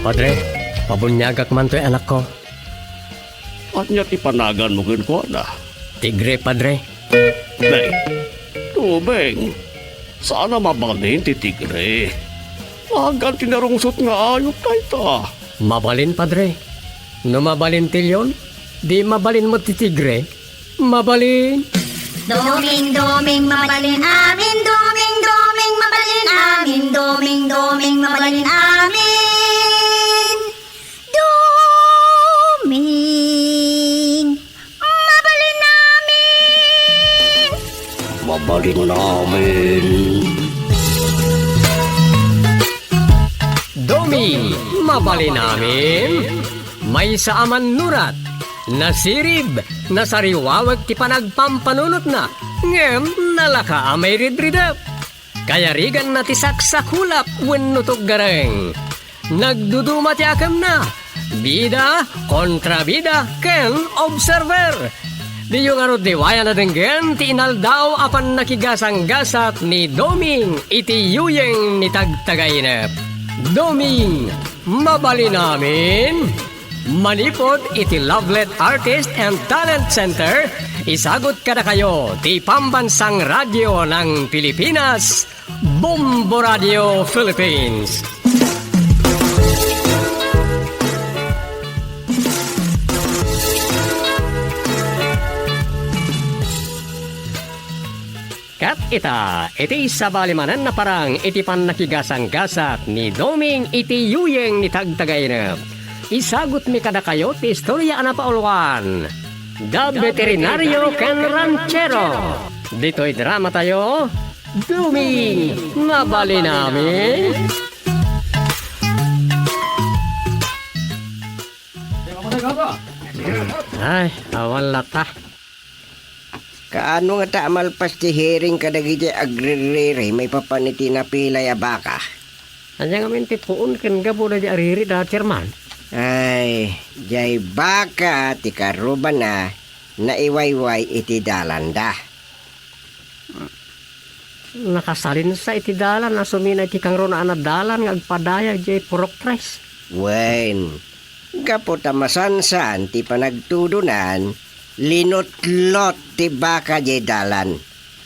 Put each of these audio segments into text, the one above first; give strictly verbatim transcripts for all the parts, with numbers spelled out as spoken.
Padre, pabuniagak man toy anakko. Ania ti panaganmo kenkuana? Tigre, Padre. Nay, Doming, saan a mabalin ti tigre. Nagan ti narungsot nga ayup dayta. Mabalin, Padre. No mabalin ti leon, di mabalin met ti tigre. Mabalin. Doming, doming, mabalin amin. Doming, doming, mabalin amin. Doming, doming, mabalin amin. Doming, mabalin amin. Mabalin amin. Doming, mabalin amin. Maysa a mannurat, nasirib, nasariwawek ti panagpampanunotna, ngem nalaka a mairidridep. Kayariganna ti saksakulap wenno tuggareng. Nagduduma ti akemna, bida, kontrabida, ken observer. Diyo ngarud liwayan a denggen ti inaldaw a pannakigasanggasat ni Doming iti yuyeng ni Tagtagainep. Doming, mabalin amin. Manipud iti Lovelet Artist and Talent Center, isagut kadakayo ti Pambansang Radio ng Pilipinas, Bombo Radio Philippines. Ket ita, iti sabali manen a parang iti pannakigasanggasat ni Doming iti yuyeng ni Tagtagainep. Isagutmi kadakayo ti istoria a napauluan, The Veterinario ken Ranchero. Ditoy dramatayo, Doming, mabalin amin. Ay, awan latta. Kaano ngata a malpas ti hearing kadagiti agririri maipapan iti napilay a baka? Ania ngamin ti puon ken gapu daydi ariri da, Chairman? Ay, jay baka ti karubana naiwayway iti dalanda. Nakasalinsa iti dalan a sumina iti kangruna a dalan nga agpadayag jay Purok Tres. Wen, gapu ta masansan ti panagtudonan, linutlot ti baka jay dalan.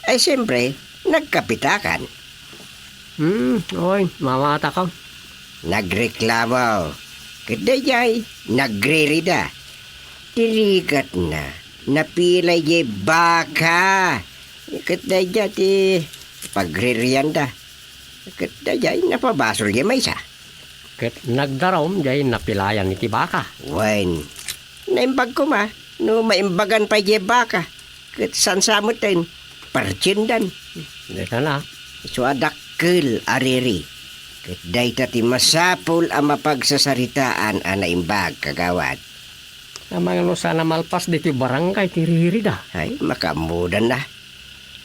Ay, siyempre, nagkapitakan. Hmm, oy, mawatakon. Nagreklamo. Ket dayjay, nagririda. Ti rigatna, napilay jay baka. Ket dayjay ti pagririanda. Ket dayjay napabasol jay maysa. Ket nagdarum jay napilayan iti baka. Wen, naimbag koma no maimbagan pay jay baka. Ket sansa metten, partiendan. Dayta na. Isu a dakkel a riri. Ket dayta ti masapul a mapagsasaritaan a naimbag, kagawad. Amangan no saan a malpas ditoy barangay ti ririda. Ay, makaammodan na.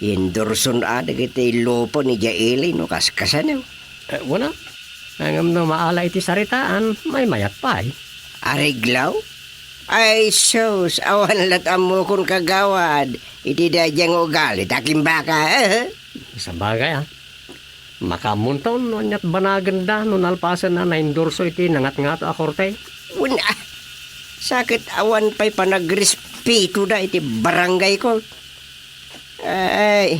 Indorson a dagiti lupo ni Jaili no kaskasano. Eh, wala. Ngem no maala iti saritaan, maymayat pay. Ariglaw? Ay, sus, awan lat ammokon kagawad iti daydiay nga ugali ta kimbaka. Sabagay, ah. Makaammonton no aniat banagenda no nalpasenna naindorso iti nangatngato a korte. Wen, ah, sa ket awan pay panagrespeto da iti barangay ko. Ay,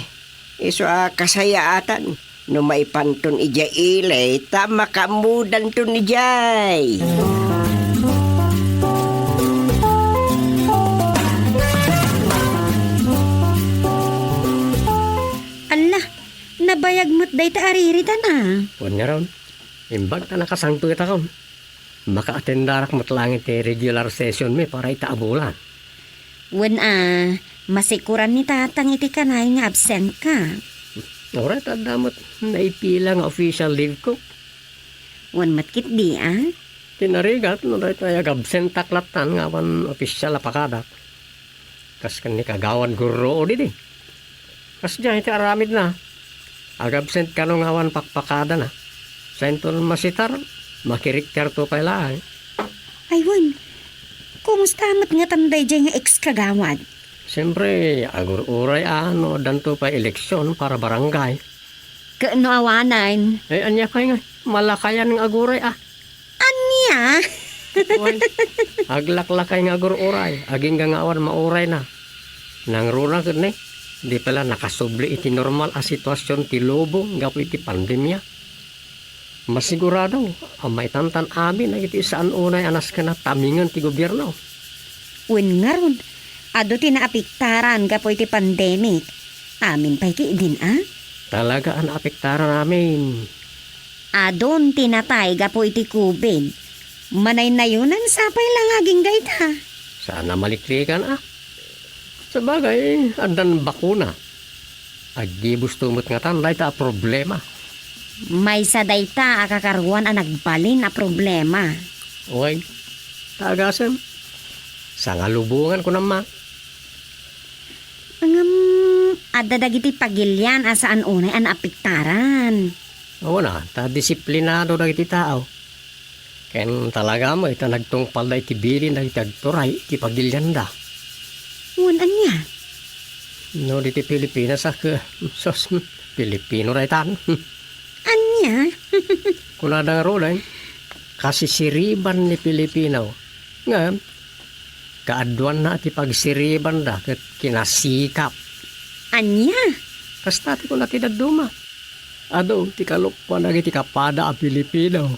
isu a kasayaatan no maipanton idiay ili ta makaammodanton idiay. Alla, nabayag met dayta a riritan a. Wen ngarud, imbag ta nakasangpetakon. Makaatendarak met laeng iti regular session mi para ita a bulan. Wen a, masikuran ni Tatang iti kanayon nga absent ka. Uray ta adda met naipila nga official leave ko. Wen met ketdi a? Ti narigat no daytoy agabsentak lattan nga awan official a pakadak. Kas ken ni Kagawad Gurruod idi. Kasdiay ti aramidna. Agabsent kano nga awan pakpakadana. Sainton masitar, makirikterto pay laeng. Ay, wen, kumusta met ngatan daydiay nga ex-kagawad? Siyempre, agur-uray a no addanto pay eleksion para barangay. Ket no awanen? Eh, ania pay nga malakayan nga aguray, ah? Ania? Wen, aglaklakay nga agur-uray, agingga nga awan maurayna. Nangruna ket ne, di pay la nakasubli iti normal a sitwasyon ti lubong gapu iti pandemia. Masigurado a maitantan amin dagiti saan unay a nasken a tamingen ti gobierno. Wen ngarud, adu ti naapektaran gapu iti pandemic. Amin pay ketdin a? Talaga a naapektaran amin. Adun ti natay gapu iti covid. Manaynayonan sapay la nga agingga ita. Saan a maliklikan a? Sabagay, addan bakuna. Aggibusto met ngatan dayta a problema. Maysa dayta a kakaruan a nagbalin a problema. Wen, ta agasem. Sangalubongan kunam a. Ngem, adda dagiti pagilian a saan unay a naapektaran. Awan a, ta disiplinado dagiti tao. Ken talaga met a nagtungpalda iti bilin dagiti agturay iti pagilianda. Wen ania? No, diti Pilipinas a ke-, sus, Pilipino daytan. Ania? Kunada ngaruden, kasisiriban ni Pilipino. Ngem, kaaduanna ti pagsiribanda ket kinasikap. Ania? Kasta ti kuna ti dadduma. Adu ti kalukwan dagiti kapada a Pilipino.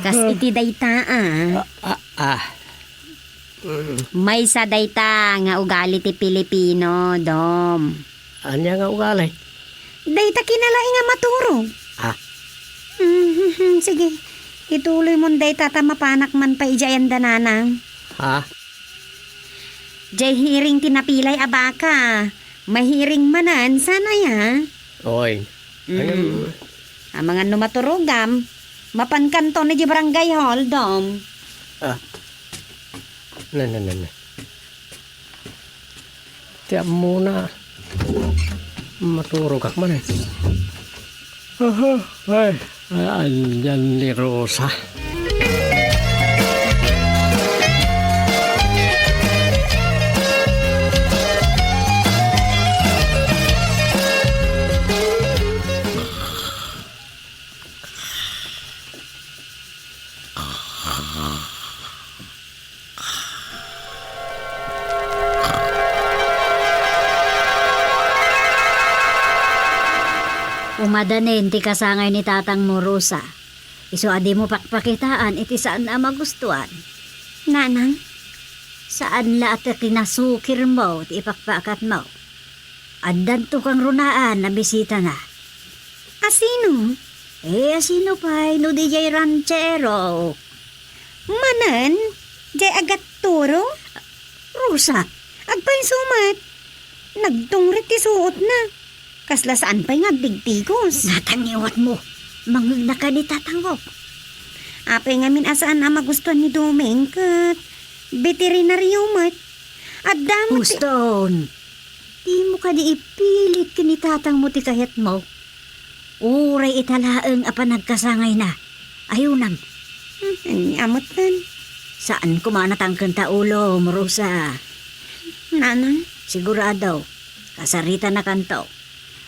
Kas iti dayta a. Ah, ah, ah. Mm. Maysa dayta nga ugali ti Pilipino, Dom. Ania nga ugali? Dayta kinalaing a maturog. Ah. Mhm, sige. Ituloymon dayta ta mapanak man pay idiay anda, Nanang. Ha? Jay hiring ti napilay a baka. Mahiring manen, saan aya? Oy. Mm. Amangan no maturogam, mapankanto idiay barangay hall, Dom. Ah. Na, na, na, na. Ti ammona, maturogak man eh. Aha, ay, ay, anyan ni Rosa. Umadanin ti kasangay ni tatangmo, Rosa. Isu a dimo pakpakitaan iti saan a magustuan. Nanang? Saan la a ti kinasukirmo ti ipakpakatmo. Addanto kangrunaan a bisitana. Asino? Eh, asino pay no di jay ranchero? Manen, jay agattoro? Rosa, agpayso met. Nagtungrit ti suotna. Kasla saan pay nga agdigdigos. Natangiwatmo. Mangngegna kadi tatangko. Apay ngamin a saan a magustuan ni Doming ket veterinario met. Adda met ti Huston. Dimo kadi ipilit ken ni tatangmo ti kayatmo. Uray ita laeng a panagkasangayna. Ayunam. Hmm, ania metten? Saan koma a natangkenta ulom, Rosa. Nanang? Sigurado, kasaritanakanto.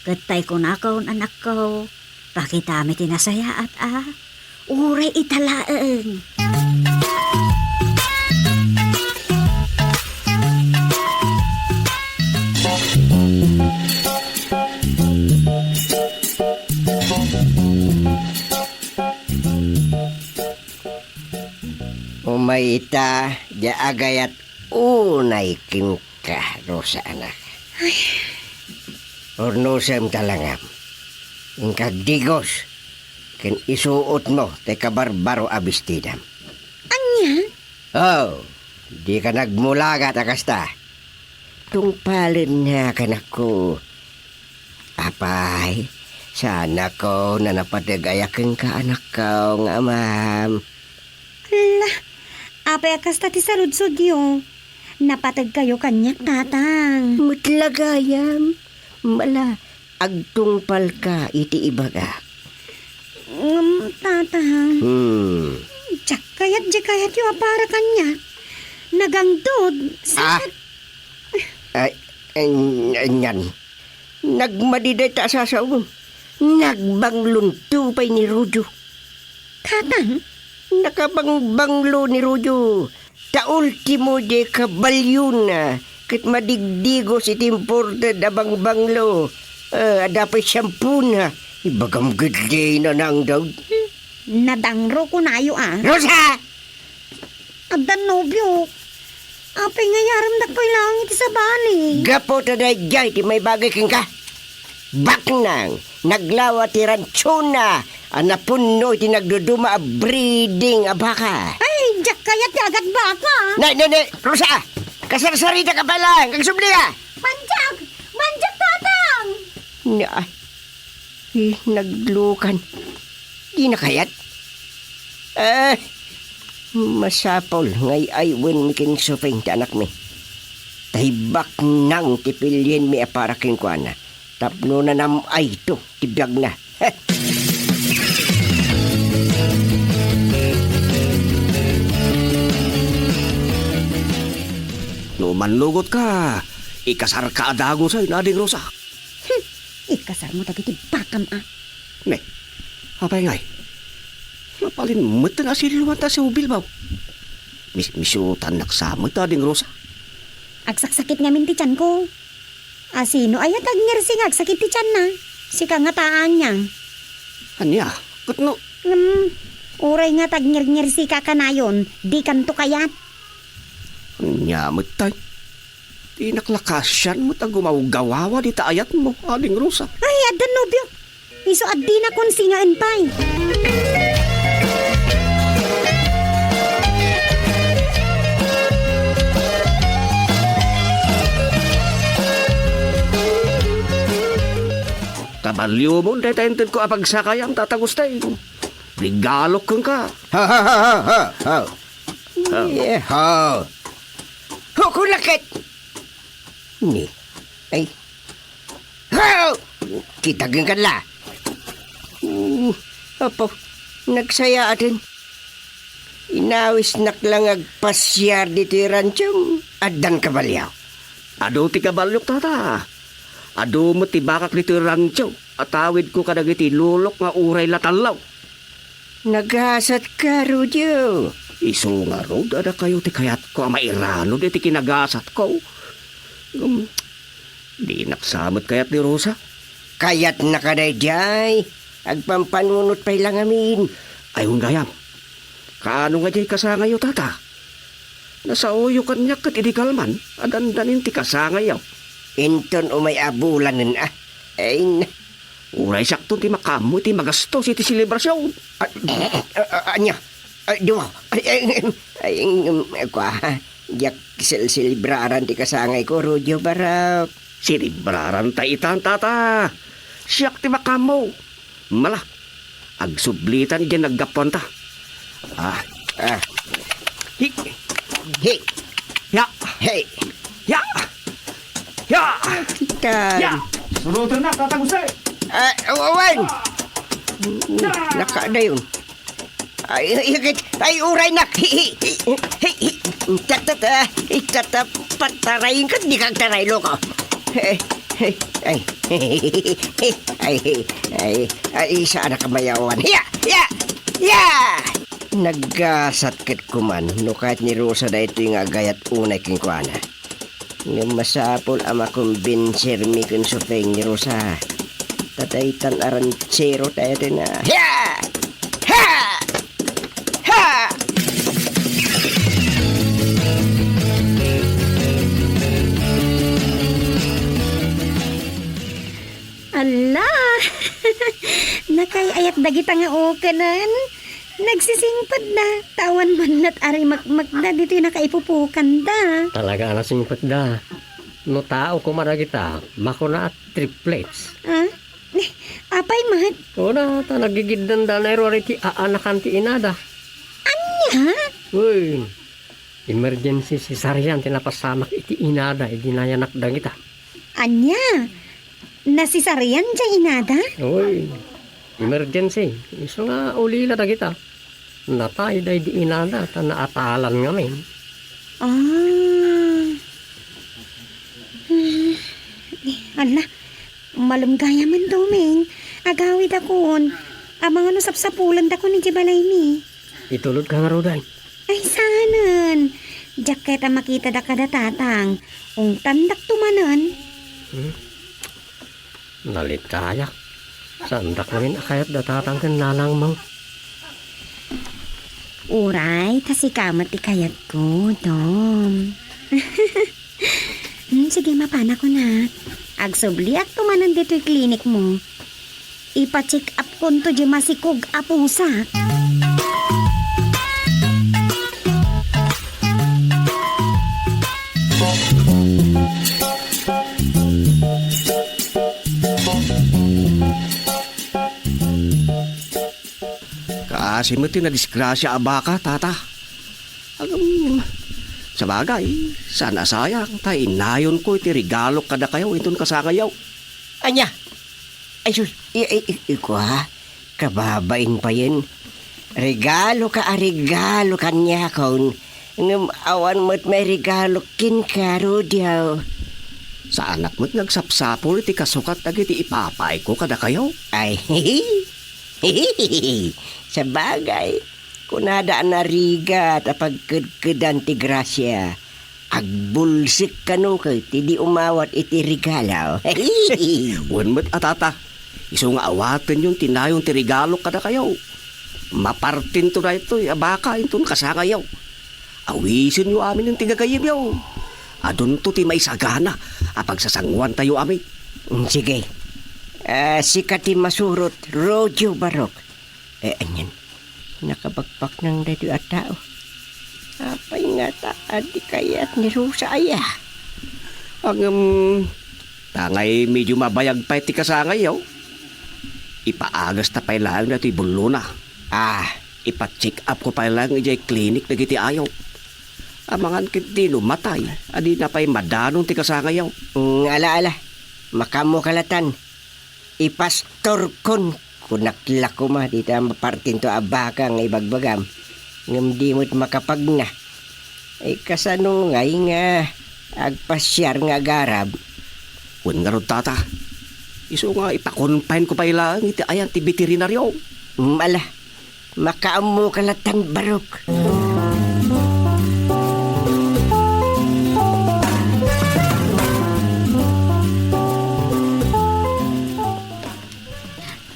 Ket tay kunakon, anakko, pakitami ti nasayaat a. Uray ita laeng. Umay ita, dia agayat unay kenka, Rosa, anak. Ay. Urnosem ta la ngem. Inka agdigos ken isuotmo ti kabarbaro a bestidam. Ania? Oh, dika nagmulagat a kasta. Tungpalen nga, anakko. Apay, saanakon a napateg aya kenka, anakko, nga amam. Ala, apay a kasta ti saludsodyo? Napatgkayo kaniak, Tatang. Met la gayam. Mala, agtungpalka iti ibagak. Ngem, Tatang. Hmm. Diak kayat, di kayatyo a para kaniak. Nagangdud, Ah. sakit. Ay, ay, ay, yan. Nagmadi dayta a sasaom. Nagbanglonto pay ni Rodio. Tatang? Nakabangbanglo ni Rodio. Ta ultimo diay kabaliona ket madigdigos iti imported a bangbanglo. Eh, adda pay siampona. Ibagam ged diay, Nanang Daud. Hmm. Nadangro kunayo a. Rosa! Addan nobiok. Apay nga ayaramdak pay laeng iti sabali? Gapu ta daydiay ti maibagay kenka. Baknang, naglawa ti ranchona a napunno iti nagduduma a breeding a baka. Ay, diak kayat ti agat baka. Nay, nay, nay, Rosa! Kasarsarita ka pay laeng, agsubli ka! Mandiak! Mandiak, Tatang! Nay, eh, naglukan. Dina kayat? Eh, masapul nga ay-aywenmi ken Suping ti anakmi. Ta ibaknang ti pilienmi a para kenkuana tapno nanam-ayto ti biagna. No mannugotka, ikasarka a dagusen, Ading Rosa. Hmm, ikasarmo dagiti bakam a. Ne, apay ngay? Mabalin met nga asiluanta a sibilbaw. Mismisutannak sa met, Ading Rosa. Agsaksakit ngamin ti tianko. A, sino aya ti agngirsi nga agsakit ti tianna? Sika ngata ania? Ania? Ket no? Ngem, uray nga ti agngirngirsika kanayon, dikanto kayat. Ania met tay? Dinak la kasian met a gumawgawawa dita ayatmo, Ading Rosa. Ay, adda nobio. Isu a dinakon singaen pay. Kabaliomon dayta intedko a pagsakayan, Tata Agustin. Regalok kenka. Ha, ha, ha, ha, ha, ha. Yeho. Huko na ket. Ni. Ay. Ho! Kita kenka la. Hmm, apo, nagsayaaten. Inawisnak la nga agpasiar ditoy ranchom. Addan kabalio? Adu ti kabaliok, Tata. Adu met ti bakak ditoy rancho. Atawidko kadagiti lolok nga uray la tallo. Nagasatka, Rodio. Isu ngarud, adda kayo ti kayatko a mairanod iti kinagasatko. Ngem, dinak sa met kayat ni Rosa. Kayatna kadaydiay. Agpampanunot pay la ngamin. Ay, wen gayam. Kaano nga diay kasangayo, Tata? Nasaoyo kaniak ket idi kalman, a dandanin ti kasangayo. Inton umay a bulanen, a. Ay, na. Uray siakton ti makaammo iti magastos iti selebrasion. A, a, a, ania? Ay, dimo. Ay, ay, ay, ay, kua, diak sel-, selebraran ti kasangayko, Rodio Barak. Selebraranta itan, Tata. Siak ti makaammo. Mala, agsublitan idiay naggapuanta. Ah, ah. Hi. Hi. Ya. Hey. Ya. Ya. Kita. Ya. Surutan na, Tata Jose. Ah, awan. Ya. Nakadayon. Ay, ay, ay, ay, uray nak. Hi, hi, hi, hi, hi. Tata, tata, tata, patarayin ka, di ka taray, loko. Ay, ay, ay, ay, ay, ay, ay, ay, sana ka mayawan. Hiya! Hiya! Hiya! Naggasat ket kuman, no kayat ni Rosa daytoy nga agayat unay kenkuana. Ngem masapul a makumbinsermi ken Suping ni Rosa. Ta daytan a ranchero tayo na. Hiya! Ha! Ha! Ala! Nakaay-ayat dagita nga ukenen. Nagsisingpetda, ta awan man la't arimakmakda ditoy nakaipupukanda. Talaga a nasingpetda. No tao koma dagita, makuna a triplets. Ah? Apay met? Kuna, ta nagigiddanda na iru iti aanakan ti inada. Ania? Uy, emergency cesarean ti napasamak iti inada idi nayanak dagita. Ania? Nasesarean diay inada? Uy, emergency. Isu nga ulila dagita. Natay daydi inada ta naatalan ngamin. Ah. Hmm. Ala, malem gayamen, Doming. Agawidakon. Amangan no sapsapulendakon idiay balaymi. Itulodka ngaruden. Ay, saanen. Diak ket a makitada kada tatang. Ungtandakto manen. Hmm? Nalitayak. Saandak ngamin a kayat da tatang ken nanangmo. Uray, ta sika met ti kayatko, Dom. Hmm, sige, mapanakon, ha. Agsubliakto manen ditoy klinikmo. Ipa-check up konto di masikog a pusak. Kaasi met ti nadisgrasia a baka, tata. Agam, sabagay, saan a sayang, ta inayonko iti regalok kadakayo inton kasangayyo. Ania? Ay, sus, i-, i-, i-, ikua, kababain payen. Regaloka a regalo kaniakon, ngem awan met mairegalok kenka, Rudiaw. Saanak met nga agsapsapul iti kasukat dagiti ipapaayko kadakayo. Ay, sabagay, kunada a narigat a pagkedkedan ti grasia. Agbulsek kano ket idi umawat iti regalo. Wen met a, tata, isu nga awatenyon ti nayon ti regalok kadakayo. Mapartinto daytoy a baka inton kasangayyo. Awisenyo amin ti gagayyemyo. Adunto ti maisagana a pagsasanguantayo amin. Mm, sige. Ah, sika ti masurot, Rodio Barok. Eh, anian? Nakabakbaknang daytoy a tao. Apay ngata a di kayat ni Rosa aya? Ngem, ta ngay medio mabayag pay ti kasangayyo. Ipaagasta pay laeng daytoy bullona. Ah, ipa-check up ko pay laeng idiay klinik dagiti ayok. Amangan ketdi no matay, a dina pay madanon ti kasangayyo. Mm, ala, ala. Makaammoka latan. Ipastorkon, kunak la koma, dita mapartinto a baka nga ibagbagam, ngem di met makapagna. Ay, kasano ngay nga agpasiar nga agarab? Wen ngarud, tata. Isu nga ipa-confine ko pay laeng iti ayan ti veterinaryo. Mm, ala, makaammoka latan, Barok.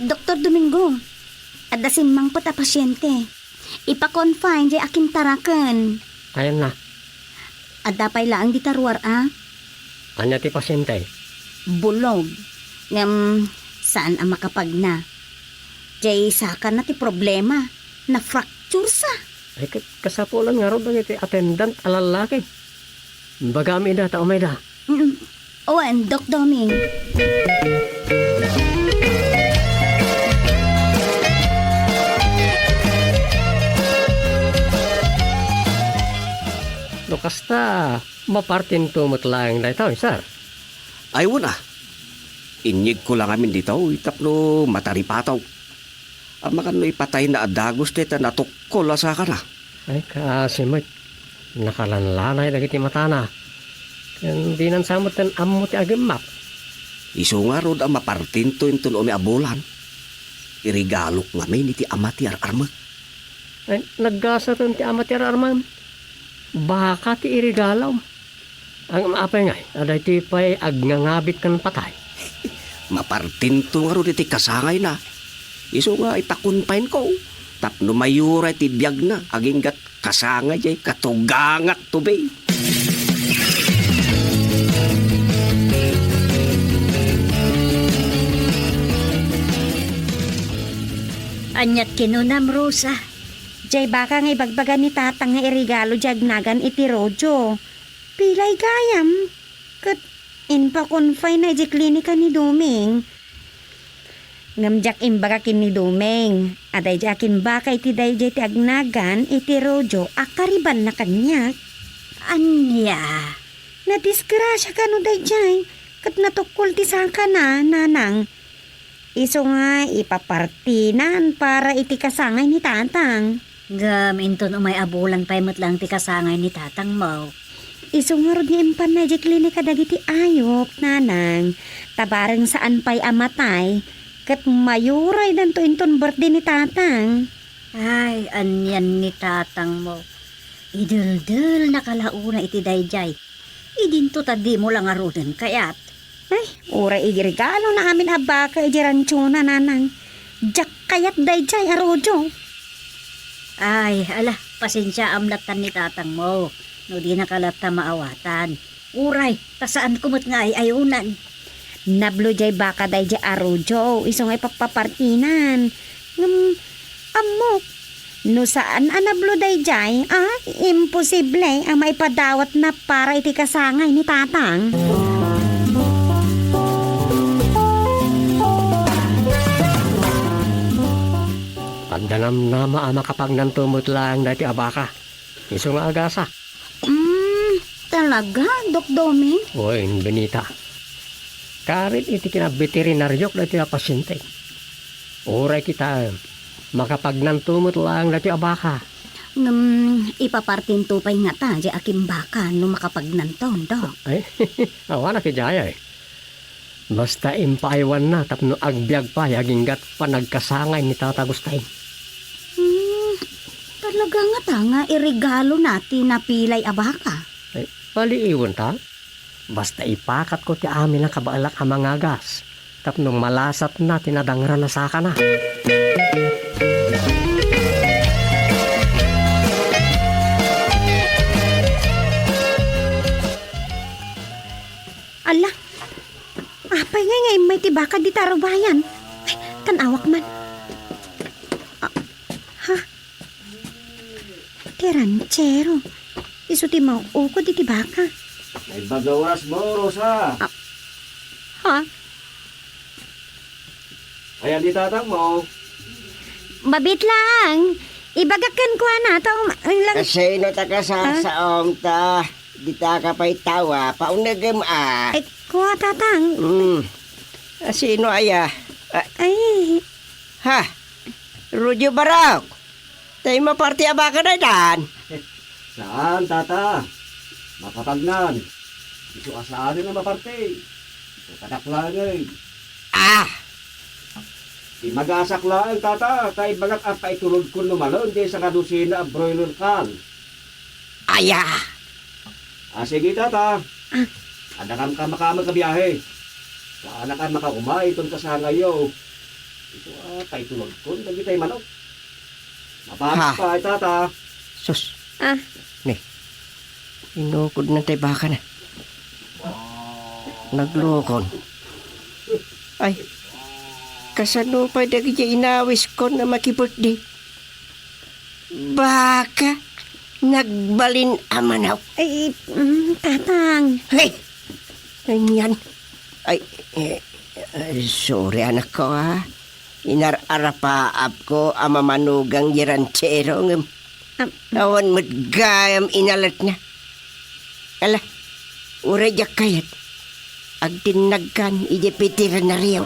Doktor Domingo, adda simmangpet a pasiente. Ipa-confine jay akintaraken. Ayanna? Adda pay laeng dita ruar a. Ania ti pasiente? Bulog. Ngem saan a makapagna. Jay sakana ti problema. Na-fracture sa. Ay, ka-, kasapulan ngarud dagiti attendant a lallaki. Bagam ida ta umayda. Mm. Wen, Doc Doming. No kasta, mapartinto met laeng daytoy, sir. Ay, wen a. Inyegko la ngamin ditoy tapno mataripato. Amangan no ipatayna a dagus dayta natukkol a sakana. Ay, kaasi met. Nakalanlanay dagiti matana. Ken dinan sa metten ammo ti agimmak. Isu ngarud a mapartinto inton uni a bulan. Iregalok ngamin iti ama ti ar-armek. Ay, naggasaten ti ama ti ar-armem. Baka ti iregalom. Ngem apay ngay a daytoy pay agngangabit ken patay? Mapartinto ngarud iti kasangayna. Isu nga ipa-confine ko tapno mayuray ti biagna aginggat kasangay jay katugangak tobi. Aniat kinunam, Rosa? Jay baka nga ibagbaga ni Tatang nga iregalo jay agnagan iti Rodio. Pilay gayam? Ket impakonfinena idiay klinika ni Doming. Ngem diak imbaga ken ni Doming a daydiay a kimbaka iti daydiay ti agnagan iti Rodio a karibanna kaniak. Ania? Nadisgrasia kano daydiay, ket natukkol ti sakana, Nanang. Isu nga ipapartinan para iti kasangay ni Tatang. Ngem inton umay a bulan pay met laeng ti kasangay ni Tatangmo. Isu ngarud nga impanna idiay klinika dagiti ayup, Nanang, ta bareng saan pay a matay, Ket mayuraydanto inton birthday ni Tatang. Ay, anian ni Tatangmo? Ideldelnaka la unay iti daydiay. Idinto ta dimo la ngaruden kayat. Ay, uray iregalona amin a baka idiay ranchona, Nanang. Diak kayat daydiay a rodeo. Ay, ala, pasensiaam latta ni Tatangmo no dinaka latta maawatan. Uray, ta saanko met nga ay-ayonan. Nablo diay baka daydiay a rodeo, isu nga ipagpapartinan. Ngem, ammok, no saan a nablo daydiay, a, imposible a maipadawatna para iti kasangay ni Tatang. Adda namnama a makapagnanto met laeng daytoy a baka. Isu nga agasak. Mm, talaga, Doc Domi? Wen, Benita. Karit iti kinaveterinariok daytoy a pasiente. Uray kitaem, makapagnanto met laeng daytoy a baka. Ngem, ipapartinto pay ngata diay akimbaka no makapagnanton, Doc? Ay, awanak idiay. Basta impaaywanna tapno agbiag pay aginggat panagkasangay ni Tata Agustin. Hmm, talaga ngata nga iregalona ti napilay a baka? Ay, paliiwenta. Basta ipakatko ti amin a kabaelak a mangagas tapno malasatna ti nadangran a sakana. Ala, apay ngay nga immay ti baka dita rubayan? Ay, tan-awak man. Ah, ha? Ti ranchero. Isu ti mangukod iti baka. Naimbag nga oras mo, Rosa. Ah, ha? Ayan ni tatang mo. Mabit lang. Ibagak kenkuana, ta um, ang lang. Kasino ta kasasaom ta? Dita ka pay tawa, paunegem a. Ay, kua, tatang. Hmm. Asino aya? Ah, Ay, ha? Rudio Barok. Tay maparti a baka daytan? Saan, tata? Mapatagnan. Isu a saan nga maparti. Isu kadaklangen. Ah! Imagasak laeng, tata, ta ibagak a paiturodkon no malem diay sanga dosena a broiler kan. Aya! Ah, sige, tata. Ah. Adda kam kamakamek a biahe. Saanaka makauma iton kasangayyo. Isu a paitulodkon dagitay manok. Mapatik Ha? pa, ay, tata. Sus. Ah. Ni. Inukod na tay baka na. Naglukon. Ay, kasano pay dagiti inawiskon a makibirthday? Baka nagbalin a manok. Ay, mm, tatang. Hey! Anian? Ay, eh, eh, sorry, anakko, ah. Inar-arapaapko a mamanugang di ranchero, ngem Am- awan met gayam inaletna. Ala, uray diak kayat. Agtinnagkan iti veterinario.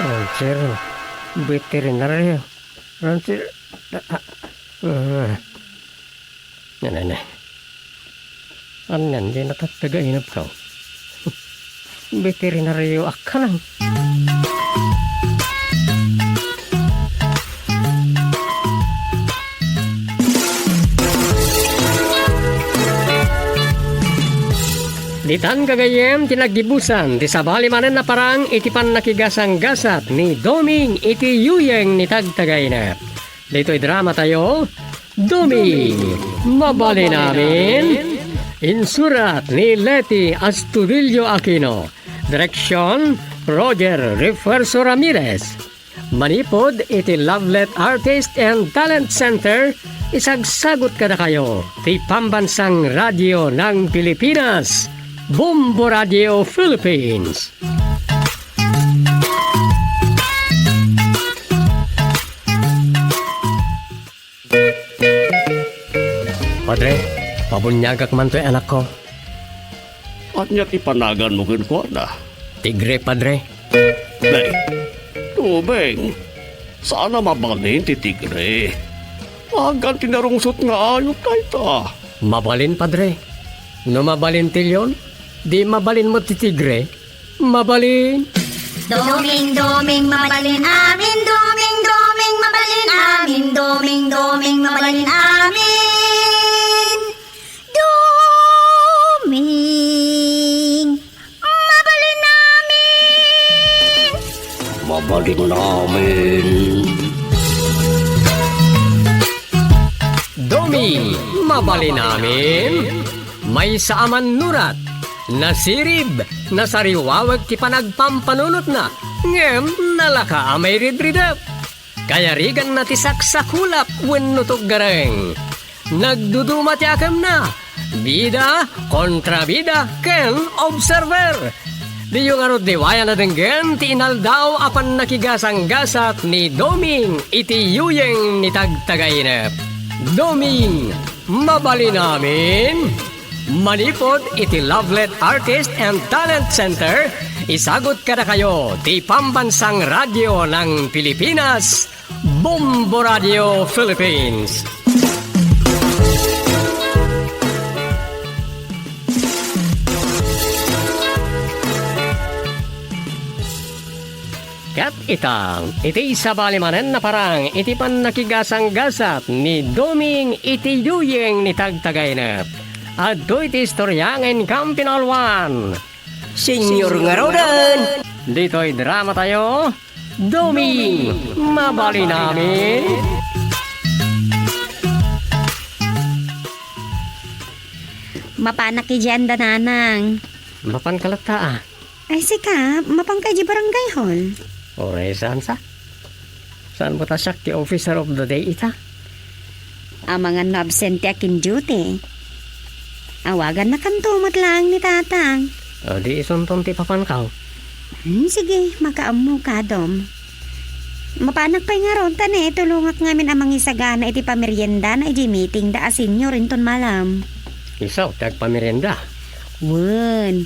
Ranchero, veterinario, ranchero, ah, ah, ah. Nanay, nanay. Anian diay natagtagainepko? Veterinario a kanang. Ditan gagayyem ti naggibusan ti sabali manen a parang iti pannakigasanggasat ni Doming iti yuyeng ni Tagtagainep. Ditoy drama tayo, Doming, Mabalin Amin. Insurat ni Leti Astudillo Aquino. Direksyon, Roger Refuerzo Ramirez. Manipud iti Lovelet Artist and Talent Center, isagsagut kadakayo ti Pambansang Radyo ng Pilipinas, Bombo Radio Philippines. Padre, pabuniagak man toy anakko. Ania ti panaganmo kenkuana? Tigre, Padre. Nay, Doming, saan a mabalin ti tigre. Agan ti narungsot nga ayup dayta. Mabalin, Padre. No mabalin ti leon, di mabalin met ti tigre. Mabalin. Doming, doming, mabalin amin. Doming, doming, mabalin amin. Doming, doming, mabalin amin. Doming, mabalin amin. Mabalin amin. Doming, mabalin amin. Maysa a mannurat, nasirib, nasariwawek ti panagpampanunotna, ngem nalaka a mairidridep. Kayariganna ti saksakulap wenno tuggareng. Nagduduma ti akemna, bida, kontrabida, ken observer. Diyo ngarud liwayan a denggen ti inaldaw a pannakigasanggasat ni Doming iti yuyeng ni Tagtagainep. Doming, mabalin amin? Manipud iti Lovelet Artist and Talent Center, isagut kadakayo ti Pambansang Radyo ng Pilipinas, Bombo Radio Philippines. Ket ita, iti sabali manen a parang iti pannakigasanggasat ni Doming iti yuyeng ni Tagtagainep. Adtoy ti istoria nga inkampinawalwan. Senior nga Rodan! Ditoy drama tayo, Doming, mabalin amin. Mapanak idiay anda, Nanang. Mapan ka latta, ah. Ay, sika, mapanka idiay barangay hall. Uray, saan sa? Saan mo ta siak ti officer of the day ita? Amangan no absente a kin duty. Awagannakanto met laeng ni Tatang. O, di isunton ti papankaw. Hmm, sige, makaammo ka, Dom. Mapanak pay ngarud ta ne, tulongak ngamin a mangisagana iti pameriendana idiay meeting da a senior inton malam. Isu ti agpamerienda? Wen,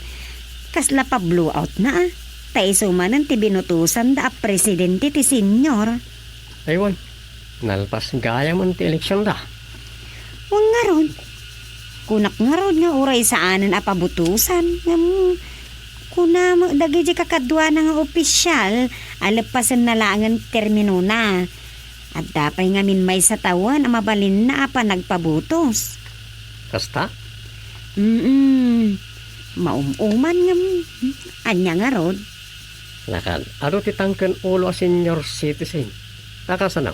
kasla pa-blowout na, ah. Ta isu manen ti binutosan da a presidente ti senior. Ay, wen. Nalpas gayam ti eleksionda. Wen ngarud. Kunak ngarud nga uray saanen a pabutosan. Ngem, kuna met dagiti kakaduana nga opisyal a leppasenna laengen ti terminona. Adda pay ngamin maysa tawen a mabalinna a panagpabutos. Kasta? Mm-mm. Maum-uman ngem, ania ngarud? Lakad, adu ti tangken ulo a senior citizen. Ta kasano?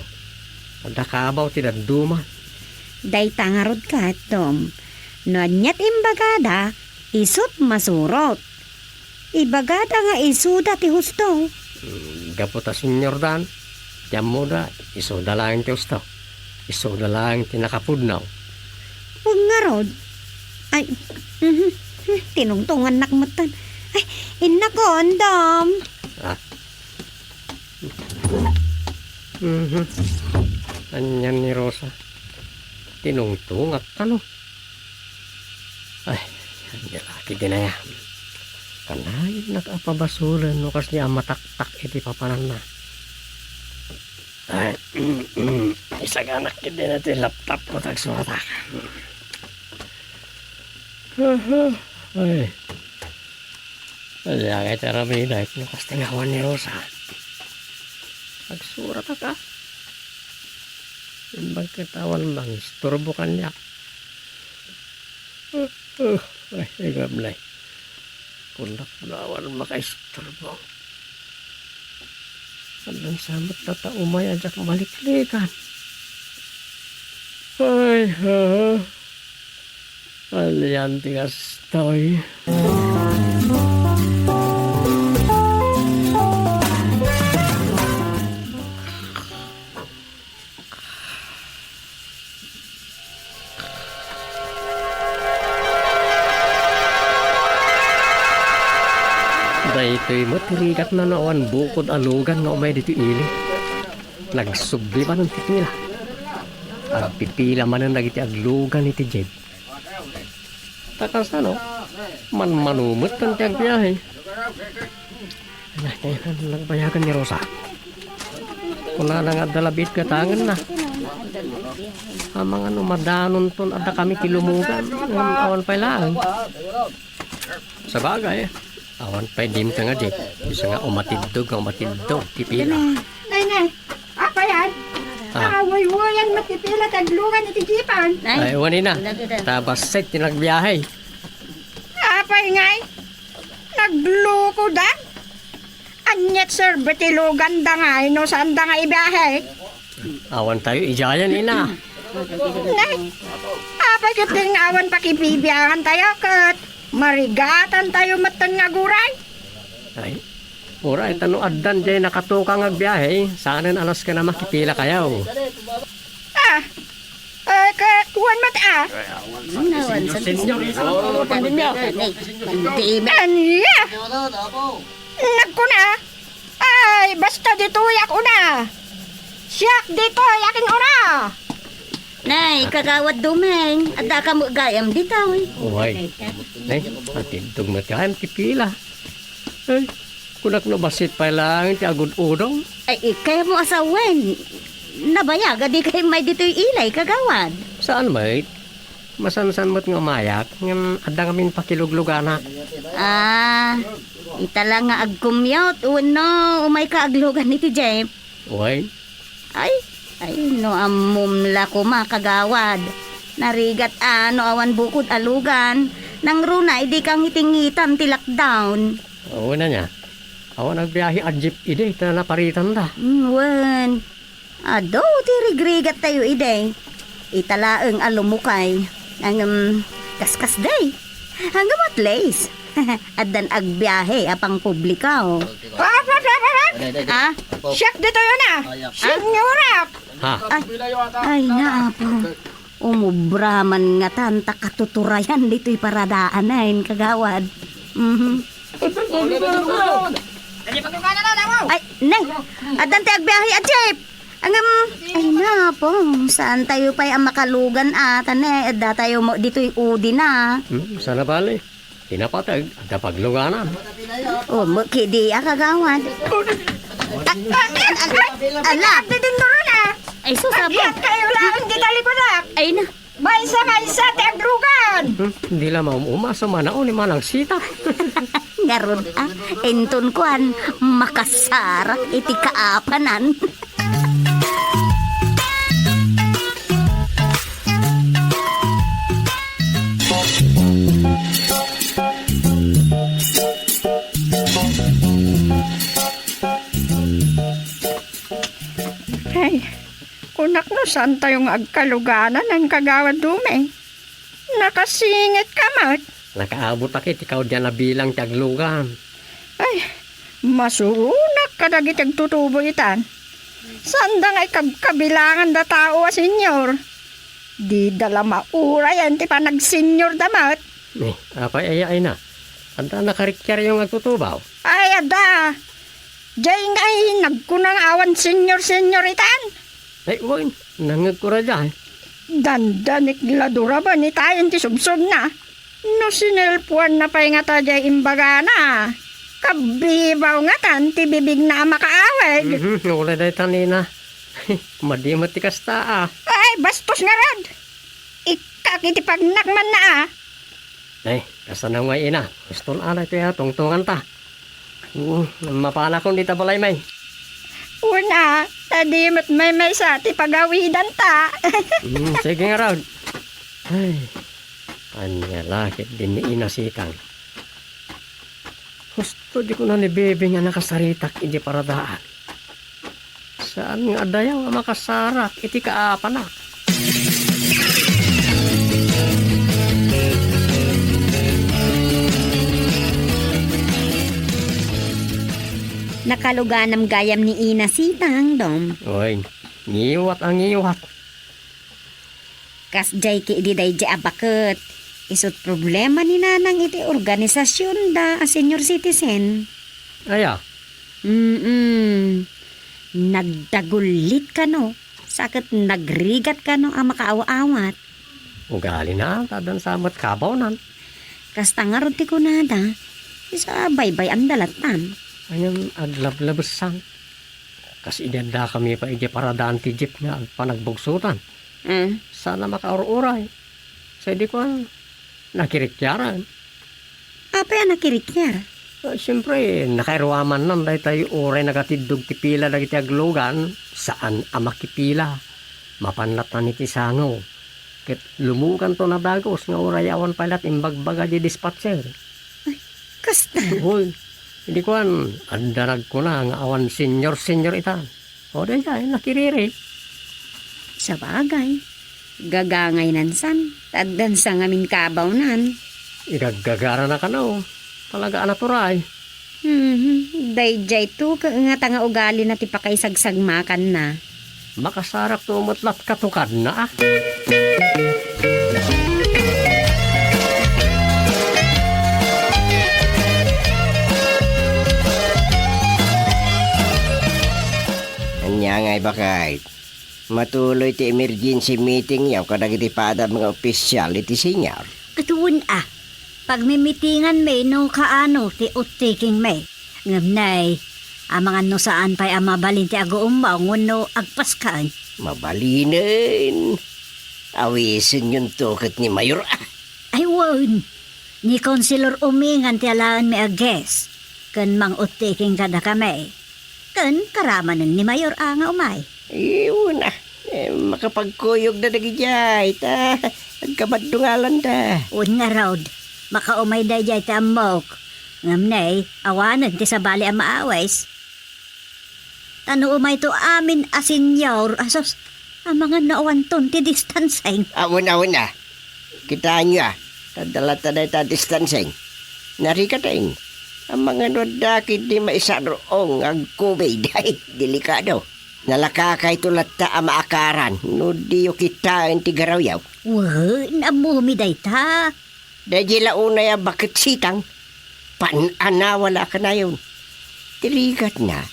Adda kabaw ti dadduma. Dayta ngarud ket, Dom. No aniat imbagada, isut' masurot. Ibagada nga isuda ti husto. Mm, gapu ta seniordan, ti ammoda, isuda laeng ti husto. Isuda laeng ti nakapudno. Wen ngarud. Ay, mhm, hmm, tinungtungannak metten. Ay, innakon, Dom. Ah. Mhm. Anian ni Rosa? Tinungtungak kano? Ay, ania la ketdin aya? Kanayon a pabasolen no kasdi a mataktak iti papananna. Ay, isaganak ketdin ti laptop ko ta agsuratak. Aha, ay. Ania ngay ti aramidek no kasdi nga awan ni Rosa? Agsuratak, a. Imbag ket awan mangisturbo kaniak. Uh, uh, ay, ay, gablay. Kunak no awan makaisturbo. Addan sa met data umay a diak maliklikan. Ay, ha. Anian ti kastoy? Daytoy met ti rigatna no awan bukod a lugan nga umay ditoy ili. Nagsubli manen ti pila. Agpipila manen dagiti aglugan iti jeep. Ta kasano, manmano metten ti agbiahe. Nagbayagan ni Rosa. Kunana nga adda la biit gatangenna. Amangan no madanonton adda kami ti lumugan, ngem awan pay laeng. Sabagay, a Awan pay dimteng a jeep. Bisan nga umatiddog nga umatiddog ti pila. Nay, nay. Apay, ah? Ah. Awaywayan met ti pila ti aglugan iti jeepan. Ay, wen, ina. Ta bassit ti nagbiahe. Apay ngay? Naglukoda? Ania't serbi ti luganda ngay no saanda nga ibiahe? Awan tayo idiayen, ina. Nay, apay ket deng awan pakibibiangan tayo ket marigatan tayo metten nga aguray? Ay, uray, ta no addan diay nakatukang nga agbiahe, saanen a nasken a makipila kayo. Ah, eh, ket wen met, ah. Nawan, San Isidro, pandemia. Ay, pandemia. Ania? Nagkuna, ay, basta ditoyak una. Siak ditoyak in una. Nay, Kagawad Dumeng, adda ka met gayam ditoy. Uy. Nay, atiddog met gayam ti pila. Ay, kunak no bassit pay laeng ti agud-udong. Ay, ikay mo asawen. Nabayag, adi kay may ditoy ilay, Kagawad. Saan met? Masansan met nga umayak, ngem adda ngamin pakilugluganak. Ah, ita la nga agkumyot, wenno umay ka aglugan iti jeep? Wen. Ay, ay, no ammom la koma, Kagawad. Narigat a no awan bukod a lugan. Nangruna idi kangitingitan ti lockdown. Wen ania. Awan agbiahe a jeep idi ta naparitanda. Mm, wen. Adu ti rigrigat tayo idi. Ita laeng a lumukay. Ngem, kaskasdi. Ngem at least, addan agbiahe a pangpubliko. Pap, pap, pap, pap, pap. Ah? Siak ditoy na. Senyora. Ha? Ay, ay, naapo. Umubra man ngatan ta katuturayan ditoy paradaan, ay, Kagawad. Mhm. Ay, nay, addan ti agbiahe a jeep. Ngem, ay, naapo, saan tayo pay a makalugan a, ta ne, adda tayo mo ditoy udi na. Hmm, saan a bale? Ti napateg, adda pagluganan. O, mo, kidi a, Kagawad. Ah, ah, ah, ah, ala. Adi din doon, ah. Ay, sus, apo. Agyan kayo lang, di talikudak. Ay, na. Maysa-maysa ti aglugan. Hmm, di la maum-uma, sumanaw ni Manang Sita. Ngarud, ah, inton kuan, makasarak iti kaapanan. Ay, kunak no saan tayo nga agkaluganan, Kagawad Dumeng. Nakasingit ka met. Nakaabot a ket ikaw diay a bilang ti aglugan. Ay, masuronak kadagiti agtutubo itan. Saanda nga ikabkabilangan da tao a senior. Dida la maurayan ti panagsenior da met. Eh, apay aya ay na? Adda nakarikiar yung agtutubaw? Ay, adda. Jay ngay nagkuna nga awan senior-senior itan. Ay, wen, nangngegko ra jay. Dandanik la duraben itayen ti subsubna. No sinelpuanna pay ngata jay imbagana, kabibaw ngatan ti bibigna a makaaweg. Mhm, uray dayta nina. Madi met ti kasta, a. Ay, bastos ngarud. Ikkak iti pagnakmanna, a. Ay, kasano nga ina? Gusto na alay ti tungtunganta. Mm, mapanakon dita balay, may. Una, ta di met maymaysa ti pagawidanta. Mm, sige nga raw. Ay, ania la ket din ni Ina Sitang. Husto di ko na ni Bebe nga nakasaritak iti paradaan. Saan nga adayaw a makasarak iti kaapanak? Nakaluganam gayam ni Ina Sitang, Dom. Oy, ngiwat a ngiwat. Kasdiay ki idi daydi a baket. Isut' problema ni Nanang iti organisasionda a senior citizen. Aya? Mm-mm. Nagdagullit kano, sa ket nagrigat kano a makaaw-awat. Ugalina, ta addan sa met kabawnan. Kasta ngarud ti kunada, isu a baybay-anda lattan. Ngem aglablabessan. Kas idi addakami pay idiay paradaan ti jeep nga agpanagbugsotan. Mm. Saan a makaur-uray. Sa idi kuan, nakirikiaran. Apay a nakirikiar? Siempre, nakairuamannan daytoy uray nagatiddog ti pila dagiti aglugan, saan a makipila. Mapan latta iti sango. Ket lumuganto a dagus nga uray awan pay latta imbagbaga di dispatcher. Kasta. Hoy, idi kuan, adda nagkuna nga awan senior-senior ita. O, daydiay, nakiriri. Sabagay, gagangaynan san, ta addan sa ngamin kabawnan. Igaggagara na kano, talaga a natural. Mhm, daydiay to, ka-, nga ta nga ugali na ti pakaisagsagmakanna. Makasarak to met lat katukadna, ah. Ania ngay, baket? Matuloy ti emergency meeting yaw kadagiti padam nga opisyal iti senior. Ket wen a, pagmimitingan mi no kaano ti oath-taking mi. Ngem nay, amangan no saan pay a mabalin ti aguummong wenno agpaskan. Mabalinen. Awisenyonto ket ni Mayor, ah. Ay wen, ni Councilor Umingan ti alaenmi a guest, ken mang-oath-taking kadakami. Ken karamanen ni Mayor a nga umay. Iyon, ah. Eh, makapagkuyogda dagidiay, ta agkamaddungalanda. Wen ngarud, makaumay daydiay ti ammok. Ngem nay, awanen ti sabali a maawis. Ta no umayto amin a senior, asus, amangan no awanton ti distancing. Awan, awan, ah. Kitaenyo, ah, ta adda latta dayta distancing. Narikaten, amangan no adda ketdi maisar-ong nga agkubid. Ay, delikado. Nalakakayto latta a maakaran no diyo kitaen ti garawyo. Wen, ammomi dayta. Daydiay la unay a baket sitang, pan-anawa la a kanayon. Ti rigatna,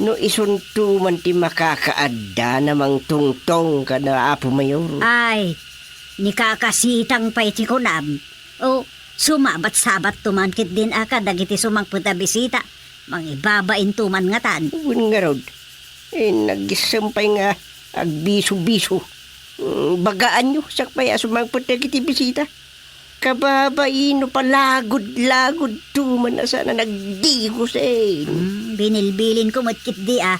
no isunto man ti makakaadda na mangtungtong kada Apo Mayor. Ay, ni kakasitang pay ti kunam. O, sumabat-sabatto man ketdin a kadagiti sumangpet a bisita, mangibabainto man ngatan. Wen ngarud, eh, nagissem pay nga agbisu-bisu. Mm, bagaanyo, siak pay a sumangpet dagiti bisita. Kababain no palagud-lagudto man a saan a nagdigosen. Hmm, binilbilinko met ketdi a.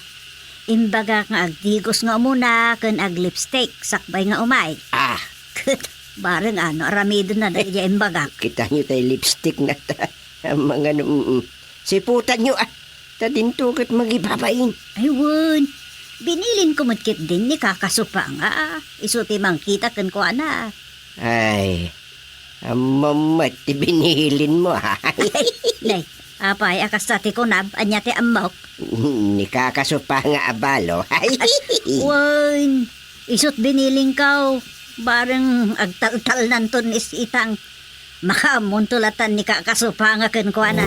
Imbagak nga agdigos nga umuna ken aglipstick sakbay nga umay. Ah. Ket bareng ano, aramidenna daydiay imbagak. Kitaenyo tay lipstickna ta. Amangan, mm, mm. Siputanyo, ah. Ta dinto ket mangibabain. Ay, wen. Binilinko met ketdin ni Kaka Supanga, ah. Isu ti mangkita kenkuana. Ay, ammom met ti binilinmo, ah. Nay, apay a kasta ti kunam, ania ti ammok? Ni Kaka Supanga a balo. Wen, isut' binilingko, bareng agtaltalnanton ni sitang. Makaammonto latta ni Kaka Supanga kenkuana.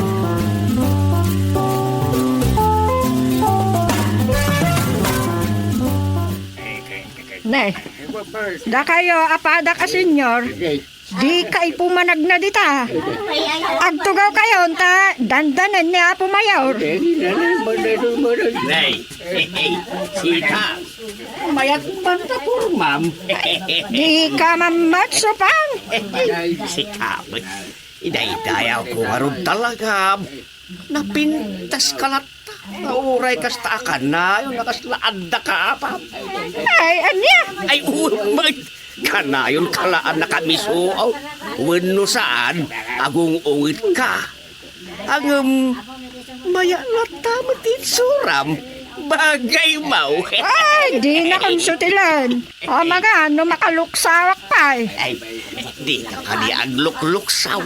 Ne, dakayo a padak a senior, dikay pumanagna dita. Agtugawkayon ta dandanen ni Apo Mayor. Nay, sika. Mayat man ta pormam. Dika mammat, Supang. Sika met. Idaydayaw ko ngarud talaga. Napintas ka latta. Nga uray kasta a kanayon a kasla adda ka, Apam. Ay, ania? Ay, umay. Kanayon ka la a nakamiso. Wenno saan, agung-unget ka. Ngem, mayat latta met ti itsuram. Bagay maw. Ay, dinakon sutilen. Amangan no makaluksawak pay. Ay, dika kadi aglukluksaw.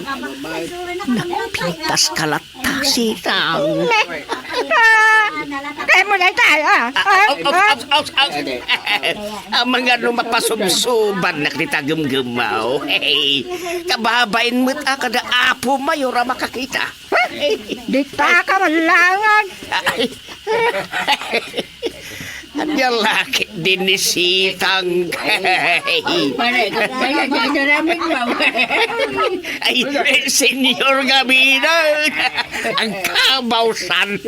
Napintas ka latta, sitang. Ne. Ah, kayatmo dayta, ah. Ah, ah, aus, ah, aus, aus, aus. Amangan no mapasubsubannak dita gemgemaw. Hey, kababain met a kada Apo Mayor a makakita. Dita ka man laeng. Ay. Ania la ketdin ni sitang. Pare, pare, pare, pare, Ay, senior nga binan. Ang kabawsan.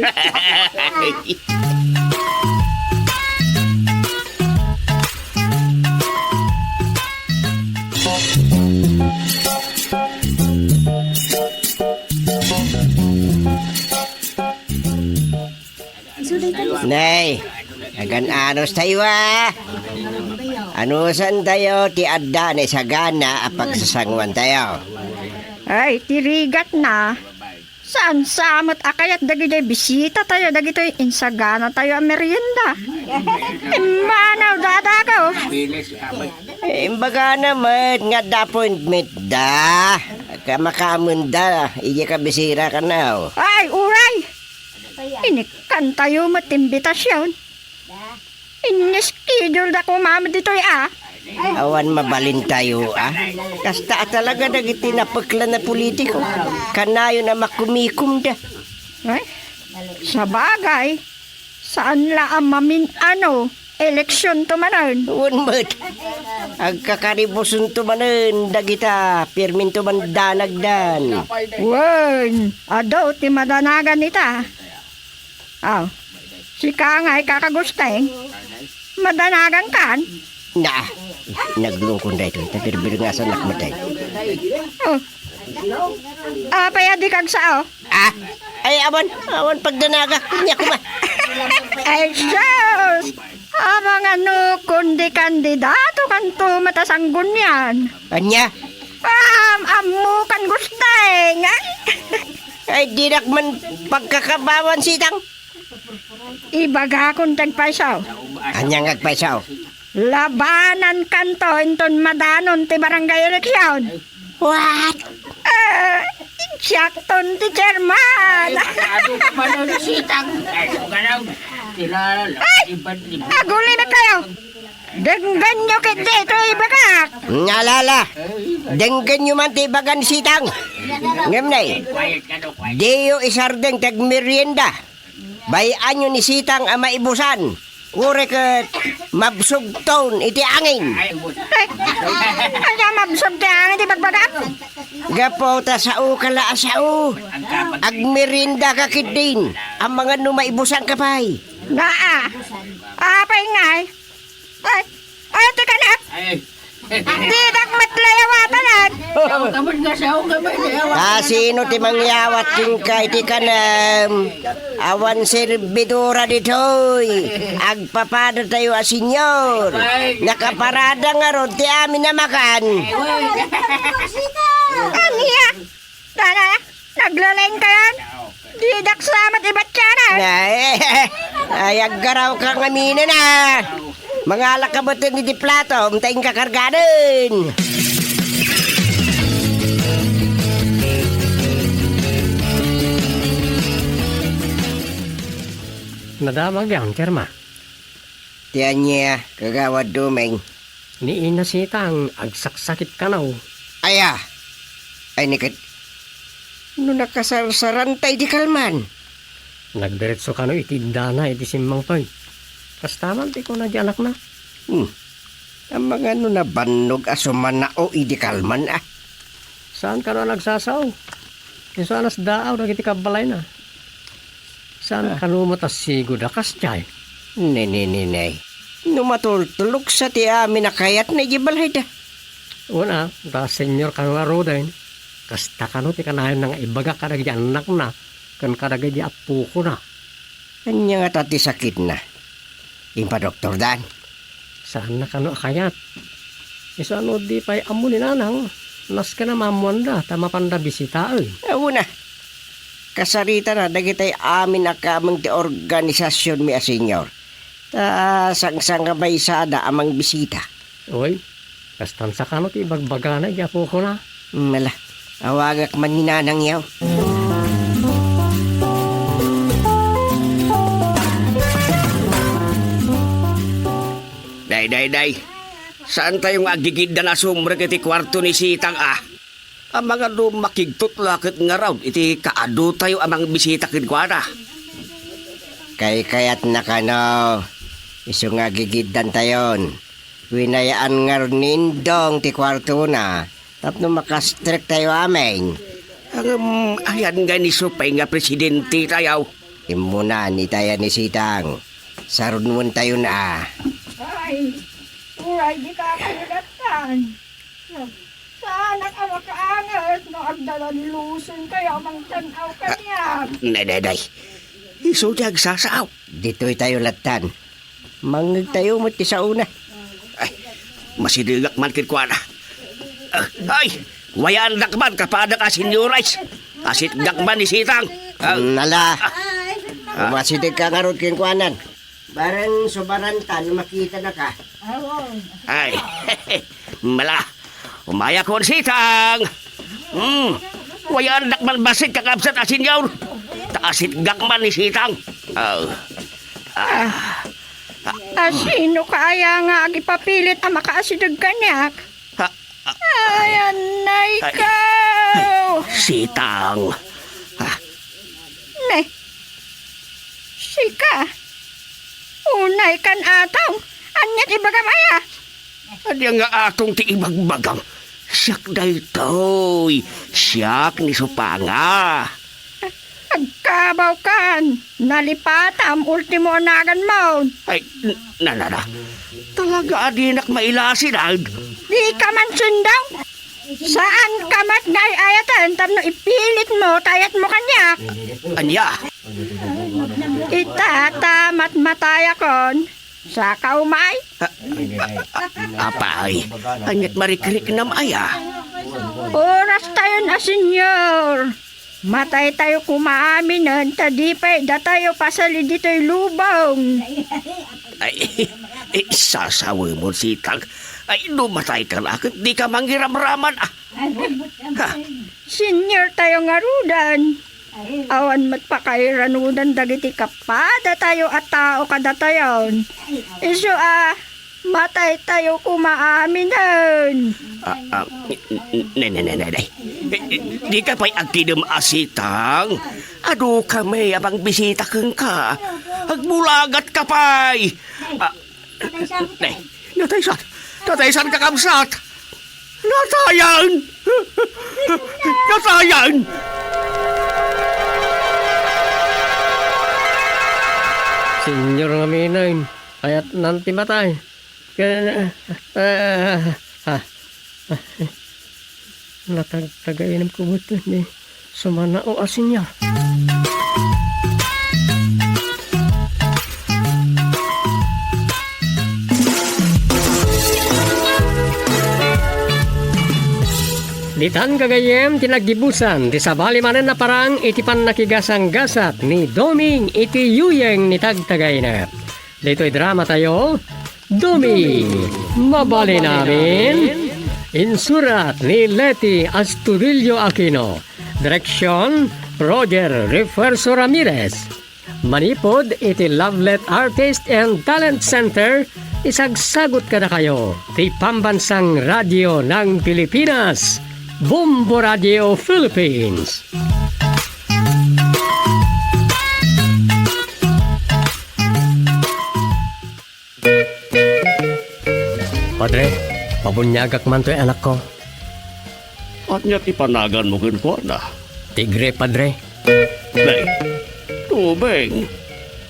Kan-anos tayo, a. Anusan tayo ti adda ni sagana a pagsasanguan tayo. Ay, ti rigat na. Saan sa met a kayat dagiti bisita tayo, dagitoy insagana tayo a merienda. Immanaw, dadako. Eh, imbagana met nga adda appointment da. Ka-, makaamenda, iya kabisira kanaw. Ay, uray! Inikkan tayo met ti imbitasion. Iniskedul da koma met ditoy, a. Awan mabalin tayo, a. Kasta a talaga dagiti napeklan a politiko. Kanayon a makumikomda. Ay, sabagay. Saan la a mamin-ano, eleksionto manen. Wen met. Agkakaribusonto manen dagita, pirminto man danagdan. Wen, adu ti madanagan ita. Aw, sika ngay kakagusteng. Madanagan kan? Na, naglukon daytoy, ta birbirngasanak met daytoy. Oh. Apay a di kagsao? Ah, ay, awan, awan pagdanagak, kunya kuma. Ay, sus! Amangan no kundi kandidato kanto met a Sanggunian. Ania? Am-, ammo kan gusteng, ay? Ay, dinak man pagkakabawan, Sitang. Ibagakon ti agpayso. Ania nga agpayso? Labanan kanto inton madanon ti barangay eleksyon. What? Ah, insakton ti chairman. Ay, adu ka man, Sitang. Ay, adu ka lang. Ay, aguli na kayo. Denggenyo ket daytoy ibagak. Nalala. Denggenyo man ti ibagan Sitang. Ngem nay, diyo isardeng ti agmerienda. Bay-anyo ni Sitang a maibusan. Uray ket mabsogton iti angin. Ay, ania mabsog ti angin ti bagbagak? Gapu ta sao ka la a sao. Agmerienda ka ketdin. Amangan no maibusan ka pay. Naa. Apay ngay? Ay, ay, ti kanak! Ay. Didak met layawatanan! Sao ka met nga sao ka met, layawat. Ta sino ti mangyawat kenka iti kanem? Awan serbidora ditoy. Agpapada tayo a senyor. Ay. Nakaparada ngarud ti amin a makan. Ay. Ania? Tara, naglaleng kayan? Didak sa met ibatyanan. Ay, ay, aggaraw ka ngamin a. Mangalak ka met iti plato, ta inka kargaden. Nadamag yan, Chairman. Ti ania, Kagawad Dumeng? Ni Ina Sitang, agsaksakit kano. Aya! Ay, ni ket, no nakasarsaranta idi kalman? Nagdiretso kano iti indana idi simmangpay. Kasta man ti kuna di anakna. Hmm. Amangan no nabannog a sumanao idi kalman, a. Saan kano a nagsasao? Isu a nasdaaw dagiti kabbalayna. Saan kano met a sigud a kasdiay? Ne, ne, ne, ne. No matultuloksa ti amin a kayatna idiay balayda. Una, ta senior kano ngaruden. Kasta kano ti kanayonna nga ibaga kadagiti annakna ken kadagiti appokona. Ania ngata ti sakitna? Impadoktordan? Saanna kano a kayat. Isu a no di pay ammo ni Nanang, nasken a maammoanda ta mapanda bisitaen. Awan a. Kasaritana dagitay amin a kameng ti organisasionmi a senior. Ta sangsangabaysada a mangbisita. Oy, kastan sa kano ti ibagbagana iti apokona? Mala, awagak man ni Nanang yaw. Day, day, day. Saan tayo nga agigiddan a sumrek iti kuarto ni Sitang, a? Amangan no makigtutlaket ngarud iti kaadu tayo a mangbisita kenkuana. Kaykayatna kano, isu nga agigiddan tayon. Winayaan ngarud ni Indong ti kuartona tapno makastrek tayo amin. Ngem ayan nga isu pay nga presidente tayo. Immuna ni tayo ni Sitang. Sarunwen tayon a. Ay, uray di ka kanilatan. Saanak a makaanget no agdalaluson kayo a mangtan-aw kaniak. Nay, nay, nay. Isu ti agsasao. Ditoy tayo lattan. Mangngegtayo met ti saona. Ay, masidegak man kenkuana. Ah, ay, wayaandak man kapadak a senyores. Asitgak man ni Sitang. Ah. Nala. Ah. Umasidegka ngarud kenkuanan. Barang subarantan, makitanaka. Ay, mala. Umayakon, Sitang. Hmm. Wayaandak man bassit kakabsat a senyor. Ta asitgak man ni Sitang. Ah. Ah. A sino ka aya nga agipapilit a makaasideg kaniak? Ha? Ah. Ay, anay Ay. Ka! Ay, Sitang. Ah. Ne. Sika. Unay kan atong. Ania ti ibagam aya? Ania nga atong ti ibagbagam? Siak daytoy. Siak ni Supanga. Agkabaw kan. Nalipatam, ultimo a naganmo. Ay, n-, na, na, na. Talaga a dinak mailasinag. Di ka man sundong. Saan ka met nga ay-ayaten tapno ipilitmo, tayatmo kaniak. Ania? Ita ta matmatayakon. Saka umay. A-, a-, a-, apay, aniat marikriknam aya? Oras tayon a senyor. Matay tayo koma aminen ta di pay datayo pasali ditoy lubong. Ay, eh, sasawemon, Sitang. Ay, no matay ka la ket di ka mangiramraman, ah. Ha? Senyor tayo ngaruden. Awan met pakairanudan dagiti kapada tayo a tao kadatayon. Isu a, matay tayo koma aminen. Ah, ah, n-, n-, ne, ne, ne, ne, ne. Eh, eh, di ka pay agkidem a, Sitang. Adu kami a pangbisita kenka. Agbulagat ka pay. Ah, Nataysan! Nataysan! Nataysan, kakabsat! Natayan! Natayan! Senyor nga aminen, kayatnan ti matay. Ken, ah, ah, ah, Natagtagainep ko met ni sumanao a senyor. Ditan gagayyem ti naggibusan ti sabali manen a parang iti pannakigasanggasat ni Doming iti yuyeng ni Tagtagainep. Ditoy drama tayo, Doming, Mabalin Amin. Insurat ni Leti Astudillo Aquino. Direksyon, Roger Refuerzo Ramirez. Manipud iti Lovelet Artist and Talent Center, isagsagut kadakayo ti Pambansang Radyo ng Pilipinas, Bombo Radio Philippines. Padre, pabuniagak man toy anakko. Ania ti panaganmo kenkuana? Tigre, Padre. Nay, Doming,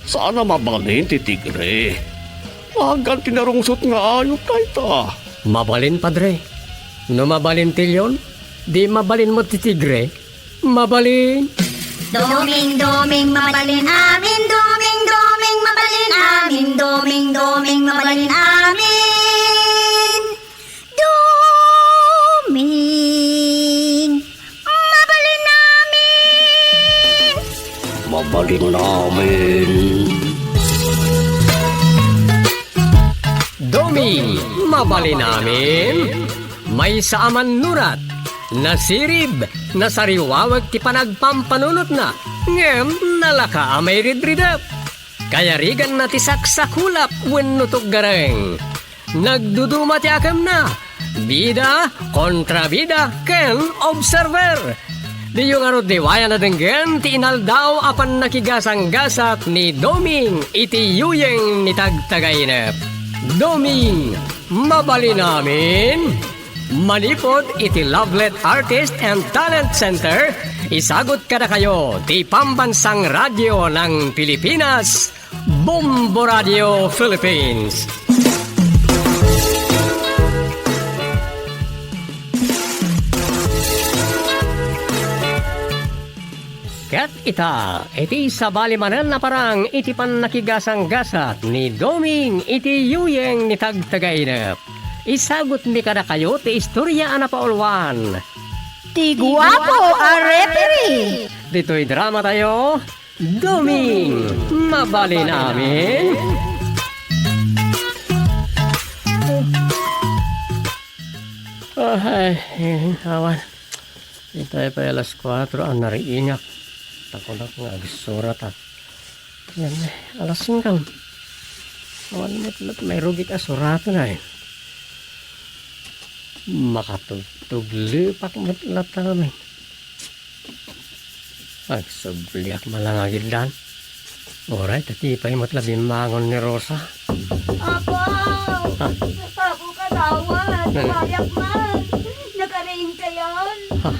saan a mabalin ti tigre. Maagan ti narungsot nga ayup dayta. Mabalin, Padre. No mabalin ti leon, di mabalin met ti tigre. Mabalin. Doming, Doming, mabalin amin. Doming, Doming, mabalin amin. Doming, Doming, mabalin amin. Doming, mabalin amin. Mabalin amin. Doming, mabalin amin. Maysa a mannurat, nasirib, nasariwaweg ti panagpampanunotna, ngem nalaka a mairidridep. Kayariganna ti saksakulap wenno tuggareng. Nagduduma ti akemna. Bida, kontrabida, ken observer. Diyo ngarud liwayan a denggen ti inaldaw a pannakigasanggasat ni Doming iti yuyeng ni Tagtagainep. Doming, mabalin amin. Manipud iti Lovelet Artist and Talent Center, isagut kadakayo ti Pambansang Radyo ng Pilipinas, Bombo Radio Philippines. Ita, iti sabali manen a parang iti pannakigasanggasat ni Doming iti yuyeng ni Tagtagainep. Isagutmi kadakayo ti istorya a napauluan. Ti guapo a referee. Ditoy drama tayo, Doming, mabalin amin. Ay, eh, awan. Itay pay alas kuatro a nariingak. Takunak nga agsurat a. Yan, eh, alas singko. Awan met, met, may rugik a suraten ay. Makatugtuglepak met latta kami. Agsubliak man lang agiddan. Uray, ta ti pay met la bimmangon ni Rosa. Apo! Ha? Apo, kagawad! Ano? Mayak man! Nakaraing kayon! Ha?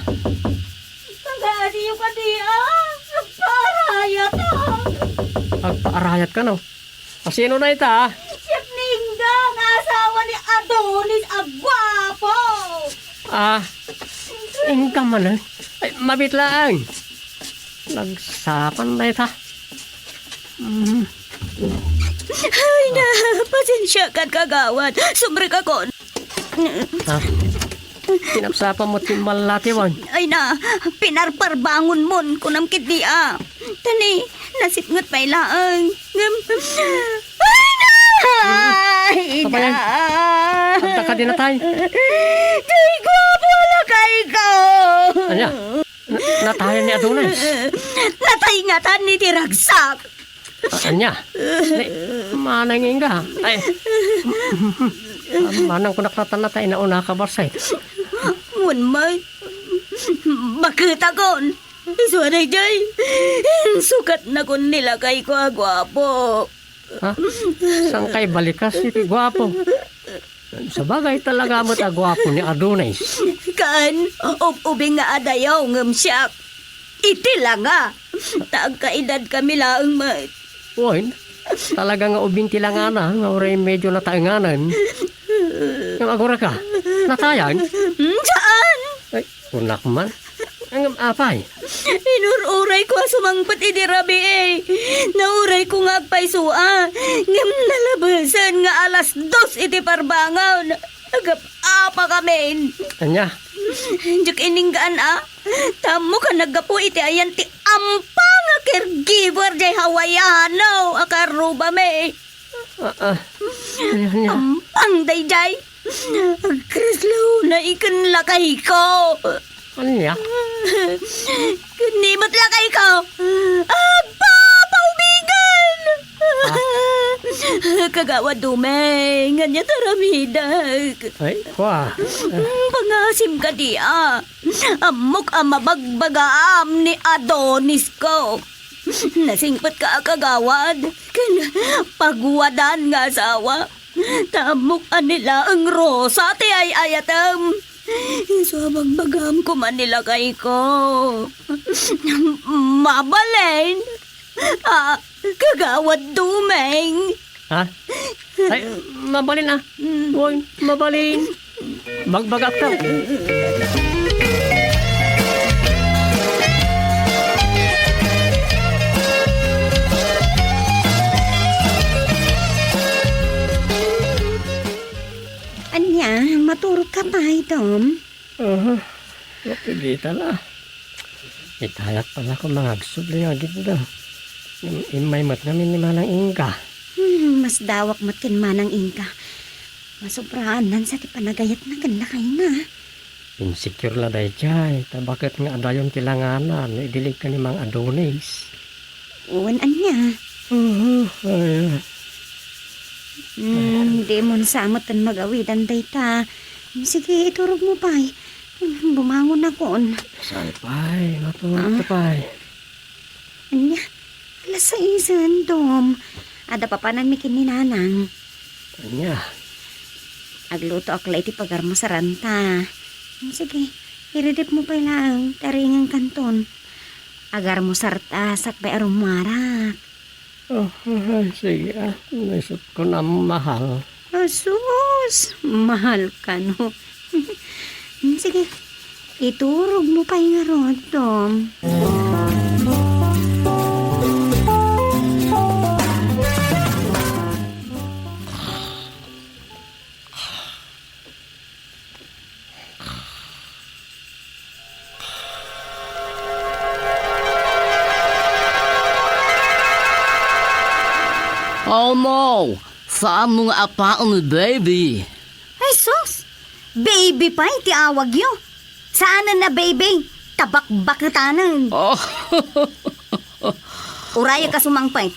Pag-aasiyo ka di, ah! Nagpaarayat, ah! Agpaarayat ka, no? Asino na ita, ah? Siak ni Inga nga asawa ni Adonis a guapo! Ah, Inga man, eh. Ay, mabit laeng. Nagsapan na ita. Mm. Ay na, pasensya ka, kagawad. Sumrekakon. Ha? Pinapsapa mo ti mallatiwan. Ay na, pinarparbangon mon, kunam ketdi a. Tani, nasipnget pay laeng. Ngem, ay na! Ay na! Papayan. Agda ka di natay. Di ko pala kay ko. Anya? Na-, natayan ni Adonis? Natay ngatan iti ragsak. A-, anya? Ni, manang Inga. Ay. Manang kunak natan natay na una ka basay. Wen, may. Baketakon. Isu a daydiay. Insukatnakon ni lakayko a guapo. Ha? Saan kay balikas iti guapo? Sabagay talaga met a guapo ni Adonis. Kaan, ub-, ubing nga adayo ngem siak. Iti langa. Ta agkaedadkami laeng met. Wen, talaga nga ubing ti langana nga uray medyo nataenganen. Ngem agurayka, natayan? Mm, saan? Ay, kunak man. Ngem apay? Inur-urayko a sumangpet idi rabii. Naurayko nga agpayso a. Ngem nalabesen nga alas dos iti parbangon. Agap-apakamin. Anya? Diak ininggaan a. Ta ammok a naggapu iti ayan ti ampa nga caregiver jay Hawaiano a karrubami. Ah, ah. Anya, anya? Ampang daydiay. Agkreslo na iken lakayko. Anya? Ken ni met lakayko. Agpapaubingen. Ah? Kagawad Dumeng, ania ti aramidek? Ay, kua. Mm, pangaasim kadi a. Ammok a mabagbagaam ni Adonisko. Nasingpetka a kagawad, ken paguadan nga asawa. Ta ammok a ni laeng Rosa ti ay-ayatem. Isu a bagbagam koma ni lakayko. Mabalin? Ah, Kagawad Dumeng. Ha? Ay, mabalin a. Mm. Wen, mabalin. Bagbagak ta. Ania, maturog ka pay, Dom? Aha. Napilitan a. Itayak pala ko mangagsubli nga agidda. Im-, immay met ngamin ni Manang Inga. Hmm, masdawak met ken Manang Inga. Masobraan sa ti panagayatna ken lakayna. Insecure la daydiay, ta baket nga adayon ti langana no idilig ka ni Mang Adonis. Wen, ania? Aha, ay. Hmm, dimon sa metten magawidan dayta. Sige, iturogmo pay. Hmm, bumangonakon. Saan pay? Maturog Ah. pay. Ania? Alas saisen, Dom. Adda papananmi ken ni Nanang. Ania? Aglutoak la iti pagarmusaranta. Sige, iridipmo pay laeng, taringan kanton. Agarmusarta, sakbay a rummuarak. Oh, ah, sige, ah. Naisip ko na mahal. Asus, mahal ka, no? Sige, iturogmo pay ngarud, Dom. Oh no! Saanmo nga apaen ni baby? Ay sus! Baby pay ti awagyo. Saanen a baby, ta bakbaketanen. Oh. Urayek a sumangpet.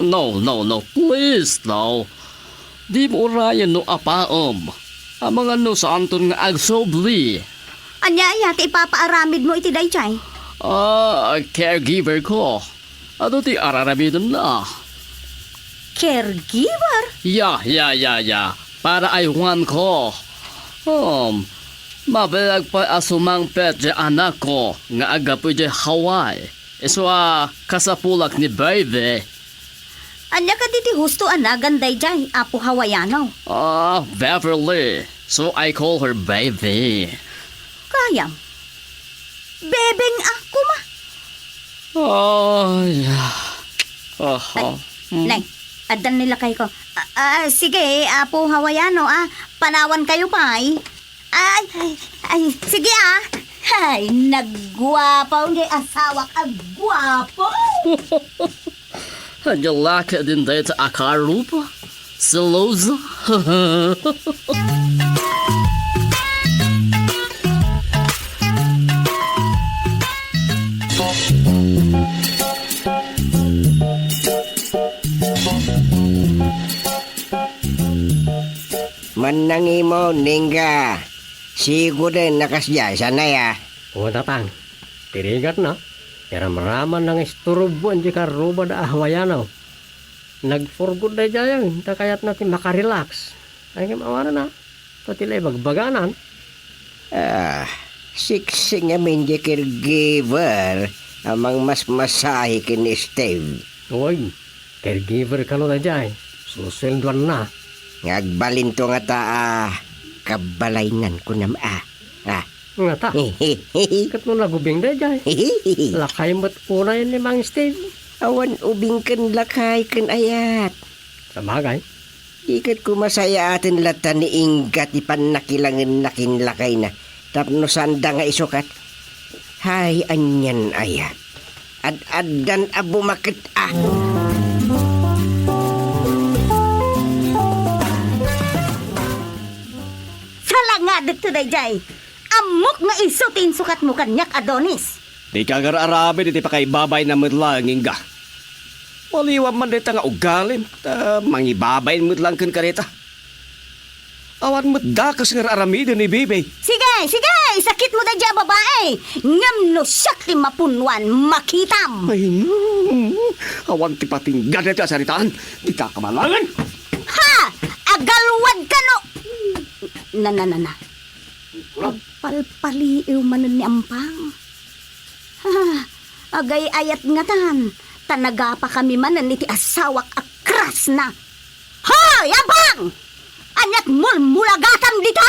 No, no, no, please, no. Dimo urayen no apaem. Amangan no saanton nga agsubli. Ania aya ti ipapaaramidmo iti daydiay? Ah, caregiver ko. Adu ti araramidenna? Caregiver? Ya, ya, ya, ya. Para aywan ko. Um, mabiag pay a sumangpet ti anakko nga aggapu idiay Hawaii. Isu a kasapulak ni baby. Ania kadi ti husto a nagan daydiay, Apo Hawaiano? Ah, Beverly. So I call her baby. Gayam. Bebeng a koma. Ay. Aha. Ay, nay, addan ni lakay ko. Ah, ah, sige, Apo Hawaiano, ah, panawan kayo pay. Ay, ay, ay, sige, ah. Ay, nagguapo, di asawak, agguapo. Ania la ketdin dayta a karuba? Selosa? Mannangimon, Ningga. Sigoden a kasdiay, saan aya? O, Tatang. Ti rigatna, iramramanna nga isturboen ti karrubada a Hawaiano. Nagpurgod daydiay, ta kayatna ti makarelax. Ay, ngem awanen a, ta ti la ibagbaganan. Ah, siksi ngamin di caregiver a mangmasmasahe ken ni Steve. Uy, caregiver kano daydiay. Susueldoanna. Nga agbalinto ngata a kabalaynan kunam a. Ah. Ngata? Ket no nagubing daydiay, lakay met unay ni Mang Steve. Awan ubing ken lakay ken ayat. Sabagay. Di ket koma sayaaten latta ni Inga ti pannakilangenna ken lakayna tapno saanda nga isukat. Hay, anian aya? Ad-addan a bumaket a. Salangadek to daydiay. Ammok nga isu ti insukatmo kaniak, Adonis. Dika agar-aramid iti pakaibabainna met laeng, Inga. Maliwan man dayta nga ugalim, ta mangibabain met laeng kenka dayta. Awan met dakes nga ar-aramiden ni Bibi. Sige, sige, isakitmo daydiay a babai. Ngem no siak ti mapunnuan, makitam. Ay, mm, awan ti patingga dayta a saritaan. Dika kamalangan. Ha! Agalwad kano. Na, na, na, na. Agpalpaliiw manen ni Ampang. Ha, agay-ayat ngatan, ta nagapakami manen iti asawak a krasna. Hoy, Ampang! Aniat mulmulagatam dita?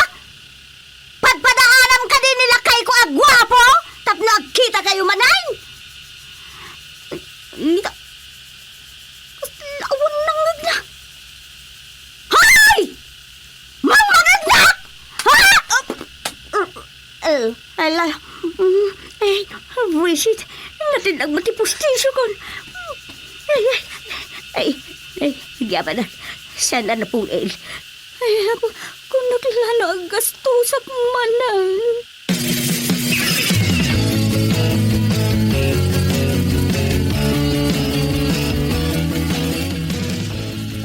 Padpadaanam kadi ni lakayko a guapo tapno agkitakayo manen? Nita, Kasla awan nangngegna. Hay! Mangngegna! Ha? Eh, ala, mm, eh, buwisit. Natindagmo ti pustisokon. Ay, ay, ay, ay, gyamanak. Saan na napungil? Ay, apo, kuno ti lano aggastosak manen.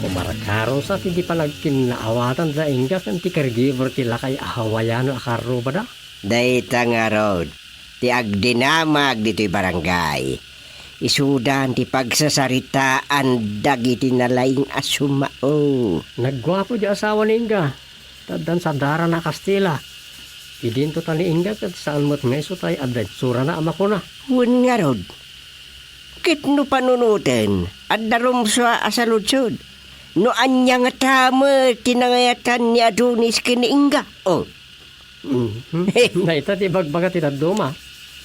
Kumarkaron sa ti di panagkinnaawatan da Inga ken ti caregiver ti lakay a Hawaiano a karrubada. Dayta ngarud ti agdinamag ditoy barangay. Isudan ti pagsasaritaan dagiti nalaing a sumao. Nagguapo di asawa ni Inga. Taddan sa darana a Kastila. Idinto ta ni Inga ket saan met nga isu tay adda itsurana a makuna. Wen ngarud, ket no panunoten, adda rumsua a saludsod. No ania ngata met ti nangayatan ni Adonis ken ni Inga? Oh. Mhm. Dayta ti ibagbaga ti dadduma.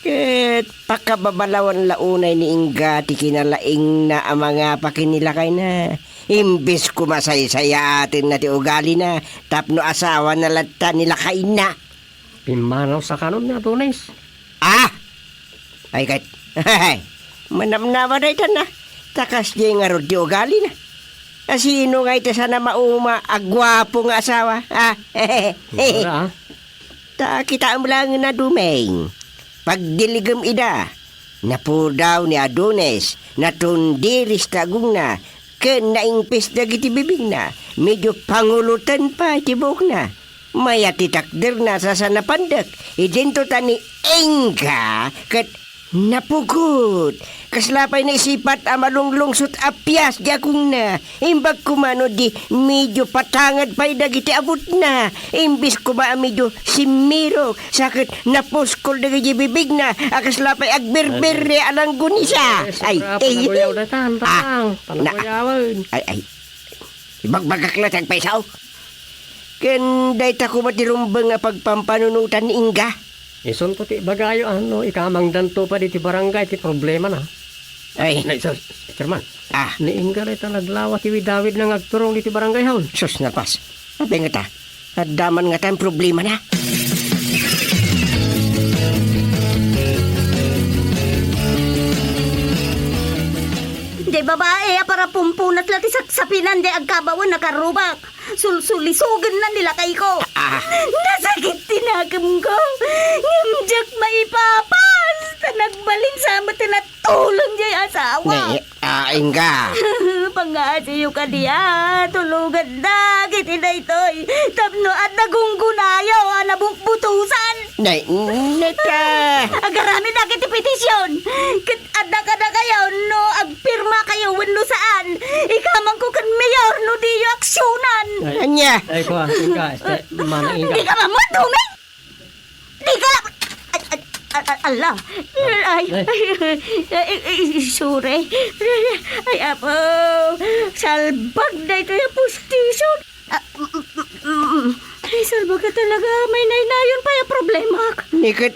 Ket pakababalawan la unay ni Inga ti kinalaingna a mangapa ken ni lakayna. Imbes koma saysayaatenna ti ugalina tapno asawana latta ni lakayna. Pimmanaw sa kanon ni Adonis. Ah! Ay ket, manamnama dayta na, ta kasdiay ngarud ti ugalina. A, sino ngay ti saan a mauma a guapo nga asawa? Ah, Ora, ah. Ta kitaem laengen a Dumeng. Pagdiligem ida. Napudaw ni Adonis, natundiris ti agongna, ken naingpis dagiti bibingna. Medio panguloten pay ti buokna. Mayat ti takderna, saan a napandek. Idinto ta ni Inga ket napugod. Kasla pay naisipat a malunglungsot a pias di agongna. Imbag koma no di medio patanged pay dagiti abutna. Imbis koma a medio simmirok, sa ket napuskol dagiti bibigna a kasla pay agberberre a langgonisa. Ay, sobra, ay, panaguyaw dayta, ah, tantang, na-, panaguyawen. Ay, ay. Ibagbagak la ti agpayso. Ken dayta koma ti rumbeng a pagpampanunotan ni Inga. Isunto ti ibagayo, a no ikamangdanto pay ditoy barangay ti problemana. Ay. Na, isu-, Chairman. Ah. Ni Inga dayta naglawa ti widawidna nga agturong ditoy barangay, haw. Sus, nalpas. Apay ngata? Adda man ngata ti problemana. Diay babai a parapumpunat la ti saksapinan diay agkabawen a karrubak. Sulsulisogenna ni lakayko. Ah. Nasakit ti nakemko. Ngem diak maipapas. Ta nagbalin sa met ti natulon diay asawa. Ne, ah, Inga. Pangaasiyo kadi a tulongandak iti daytoy tapno adda gunggonayo a nabutbutosan. Ne, neta. Agaramid dagiti petision. Ket adda kadakayo no agpirmakayo wenno saan. Ikamangko ken mayor no diyo aksionan. Ay, ania? Ay, kua, Inga, este, Manang Inga. Di ka mamudumeng! Di ka la-, ay, ay, ay, ay, ala. Ay, ay, ay, ay, sorry. Ay, apo. Salbag daytoy a pustiso. Ah, mm, mm, mm. Ay, salbag ka talaga. May naynayon pay a problemak. Ni ket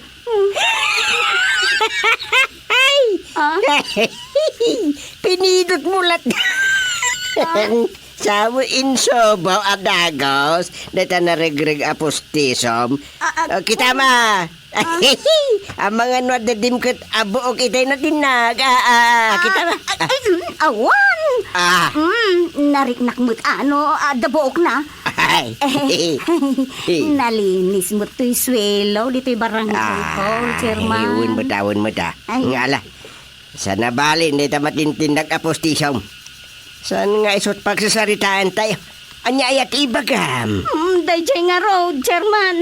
Ay! Ah? Pinidot mo lat. Ah? Sao insubaw a dagus, dayta naregreg a pustisom. Ah, ah, ah, kita ma. Ah. Amangan no adda dimket a buok itay natinnag. Ah, ah, kita ma. Ah, ay, mm, awan. Ah. Mm, nariknak met ano, adda buokna. Ay. Nalinis met toy suelo ditoy barangay hall, Chairman. Ay, wen met a, wen met a. Ay. Nga ala. Saan a bale dayta matintindag a pustisom. Saan nga isu ti pagsasaritaantayo? Ania aya ti ibagam? Mm, daydiay ngarud, Chairman.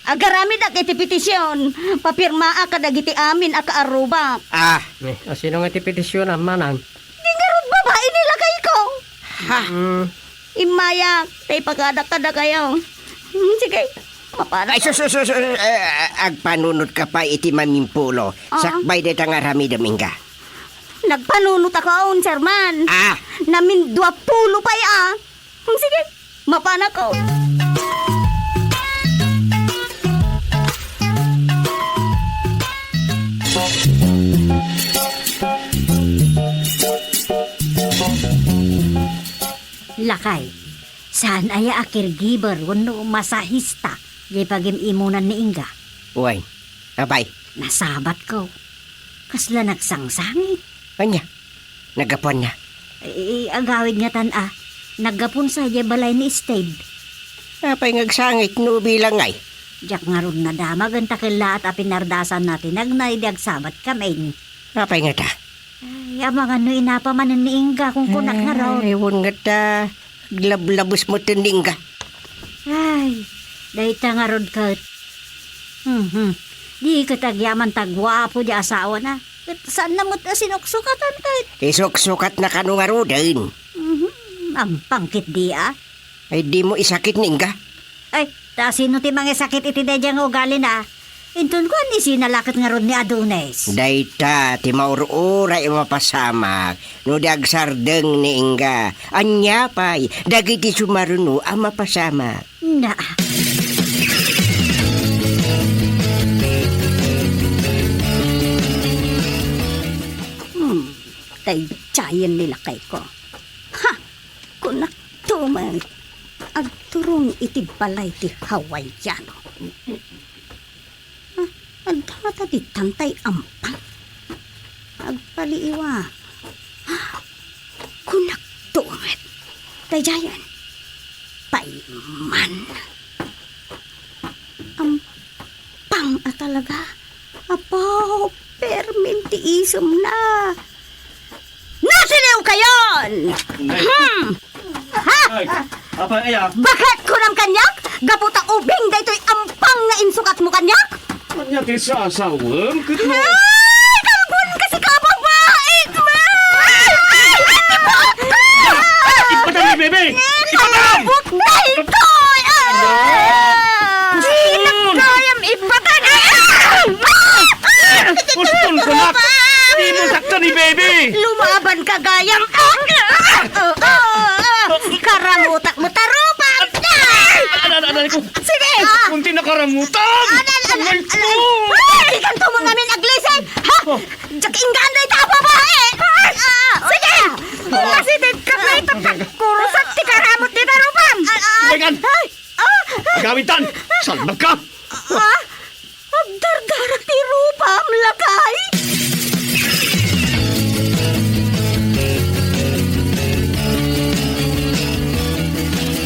Agaramidak iti petision. Papirmaak kadagiti amin a kaarrubak. Ah. Eh, a sino nga ti petision, a, manang? Di ngarud babai ni lakayko. Ha? Mm. Immayak, ta ipakadak kadakayo. Hmm, sige, mapanak. Ay, sus, sus, sus, sus, eh, agpanunotka pay iti mamimpulo. Ah. Sakbay dayta nga aramidem, Inga. Nagpanunotakon, Chairman. Ah. Naminduapulo pay, ah. Hmm, sige, mapanakon. Lakay, saan aya a caregiver wenno masahista diay pagim-imunan ni Inga? Wen, apay? Nasabatko. Kasla nagsangsangit. Ania? Naggapuanna? Eh, agawid ngatan a. Naggapunsa diay balay ni Steve. Apay nga agsangit no bilang ngay? Diak ngarud nadamag ta kellaat a pinardasanna ti nagna idi agsabatkami. Apay ngata? Ay, amangan no inapa manen ni Inga, kunkunak ngarud. Ay, wen ngata, aglablabes metten ni Inga. Ay, dayta ngarud ket. Mhm. Di ket agyaman ta guapo diay asawana. Ket saanna met a sinuksukatan ket. Isuksukatna kano ngaruden. Mhm. Ampang ketdi a. Ay, dimo isakit ni Inga. Ay, ta sino ti mangisakit iti daydiay nga ugalina? Inton kuan, isina la ket ngarud ni Adonis. Dayta ti maur-uray a mapasamak no di agsardeng ni Inga. Ania pay dagiti sumaruno a mapasamak? Na. Hmm, daydiayen ni lakayko. Ha! Kunakto met, agturong iti balay ti Hawaiano. Ah, adda ngata ditan tay ampang. Agpaliiwa. Kunakto met. Ay, Jayan. Payman. Ampang a talaga. Apo, permin ti isemna. Nasiliw kayon! Nay. Hmm. Ha? Ay, apay aya? Baket kunam kaniak? Gapu ta ubing daytoy ampang nga insukatmo kaniak? Ania ti sasawem ket no? Ay, kalbon kasi ka, babae, man! Ay, ay, ay, ay, ay, ay, Ipatan ni Bebe! Ipatan! Nalabot na ito! Ah! Ano? Gusto! Di na kayam ipatan! Ah! Gusto ko na! Di mo saktan ni Bebe! Lumaban ka gayam! Ah! Ah! Ah! Ah! Karamutak mo, tarupa! Ano, ano, ano, ano ko? Sige! Kunti na karamutan! Ano, ano, ano, Aray ko! Ay! Di kanto mo namin aglisin! Ha? Oh. Diak inggaan dayta a babae! Ah! Sige! Kasi di ka na ito pagkurusak ti karamot ti darupam! Ay, ay! Megan! Ay! Ah! Agawid tan! Salbag ka! Ah! Agdardarak ti rupam, lakay!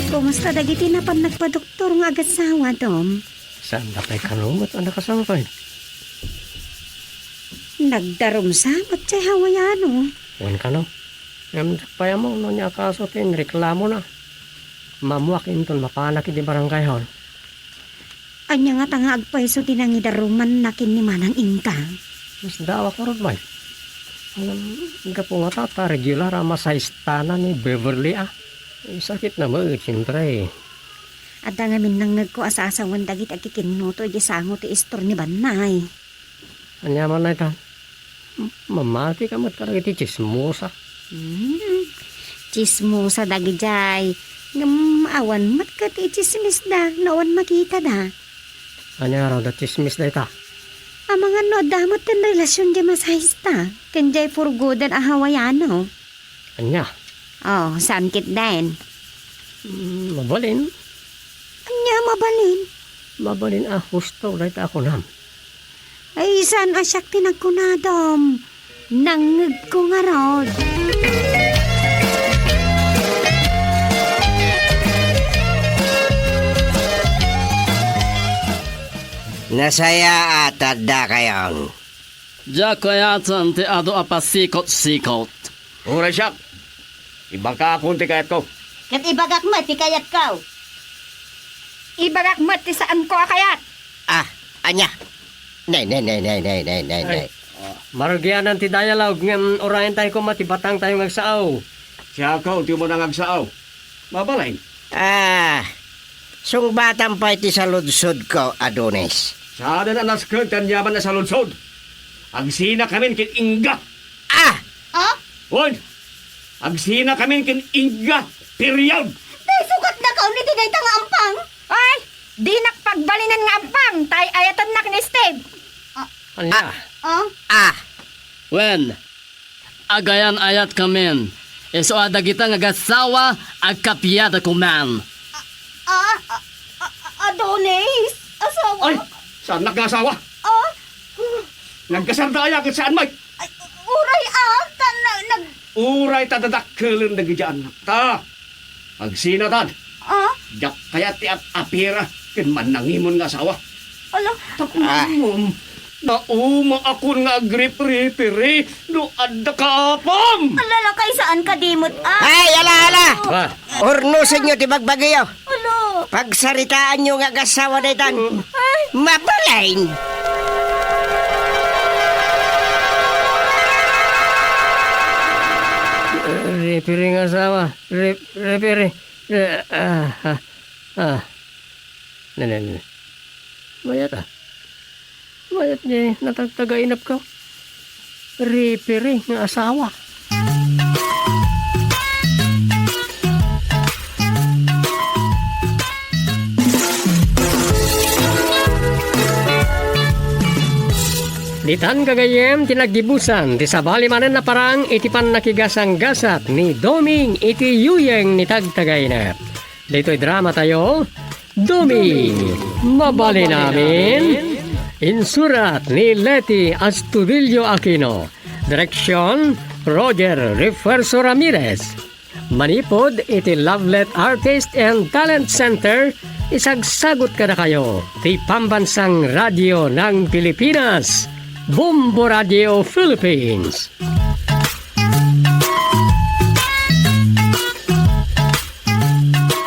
Kumusta dagiti napan nagpadoktor nga agasawa, Dom? Saan da pay kano met a nakasangpay? Nagdarumsa met ti Hawaiano. Wen kano? Ngem diak pay ammo no ania kaso ti inreklamona. Mammuak inton mapanak iti barangay hall. Ania ngata nga agpayso ti nangidarumanna ken ni Manang Inka? Masdaawak ngarud, Mike. Ngem, gapu ngata ta regular a masahistana ni Beverly, a. Sakitna met, siempre. Adda ngamin nangngegko a sasawen dagiti agkikinnuto iti sango ti istor ni Bannay. Ania man dayta? Mamati ka met kadagiti tsismosa. Hmm, tsismosa dagidiay. Ngem awan met ket itsismisda no awan makitada. Ania ngarud a tsismis dayta? Amangan no adda met ti relasion diay masahista ken diay purgodan a Hawaiano. Ania? Oh, saan ketdin? Mm, mabalin. Ania mabalin? Mabalin a husto dayta a kunam. Ay, saan a siak ti nagkuna, Dom? Nangngegko ngarud. Nasayaat a addakayon. Diak kayatan ti adu a pasikot-sikot. Uray siak, ibagakon ti kayatko. Ket ibagak met ti kayatko. Ibagak met ti saanko a kayat. Ah, ania? Nay, nay, nay, nay, nay, nay, nay, Ay, nay. Marugianan ti dialogue, ngem urayen tayo koma ti batang tayo nga agsao. Siak ti umuna nga agsao. Mabalin. Ah, sungbatan pay ti saludsodko, Adonis. Saanen a naskeg ti aniaman a saludsod. Agsinakamin ken Inga. Ah! Ah? Wen, agsinakamin ken Inga. Period. Tay sukatnakaon iti dayta nga ampang? Ay, dinak pagbalinen nga ampang, tay ayatennak ni Steve. Ah. Ania? Ah? Ah. Wen, agayan-ayatkamin. Isu a dagita nga agassawa, agkapiada koman. Ah, ah, ah, ah, Adonis, asawa? Ay, saannak nga asawa? Ah? Nagkasarda aya ket saan met? Ay, uray, ah, ta, na, nag- Uray ta dadakkelen dagiti annakta. Agsinatan. Ah? Diak kayat ti ap-apira ken mannangimon nga asawa. Ala. Tapno Ah. Nauma akon nga agripiripiri no adda kaapam. Ala, lakay, saan ka dimot, ah? Ay, ala, ala! Ah. Urnosenyo ti bagbagiyo. Ala. Pagsaritaanyo nga agassawa daytan. Ay. Mabalin! Ripiri nga asawa. Rip-, ripiri. Eh, ah, ah, ah. Ne, ne, ne. Mayat, ah. Mayat ni natagtagainepko. Ripiri nga asawa. Ditan gagayyem ti naggibusan ti sabali manen a parang iti pannakigasanggasat ni Doming iti yuyeng ni tagtagainep. Daytoy drama tayo, Doming, Mabalin Amin. Insurat ni Leti Astudillo Aquino. Direksyon, Roger Refuerzo Ramirez. Manipud iti Lovelet Artist and Talent Center, isagsagut kadakayo ti Pambansang Radio ng Pilipinas, Bombo Radio Philippines.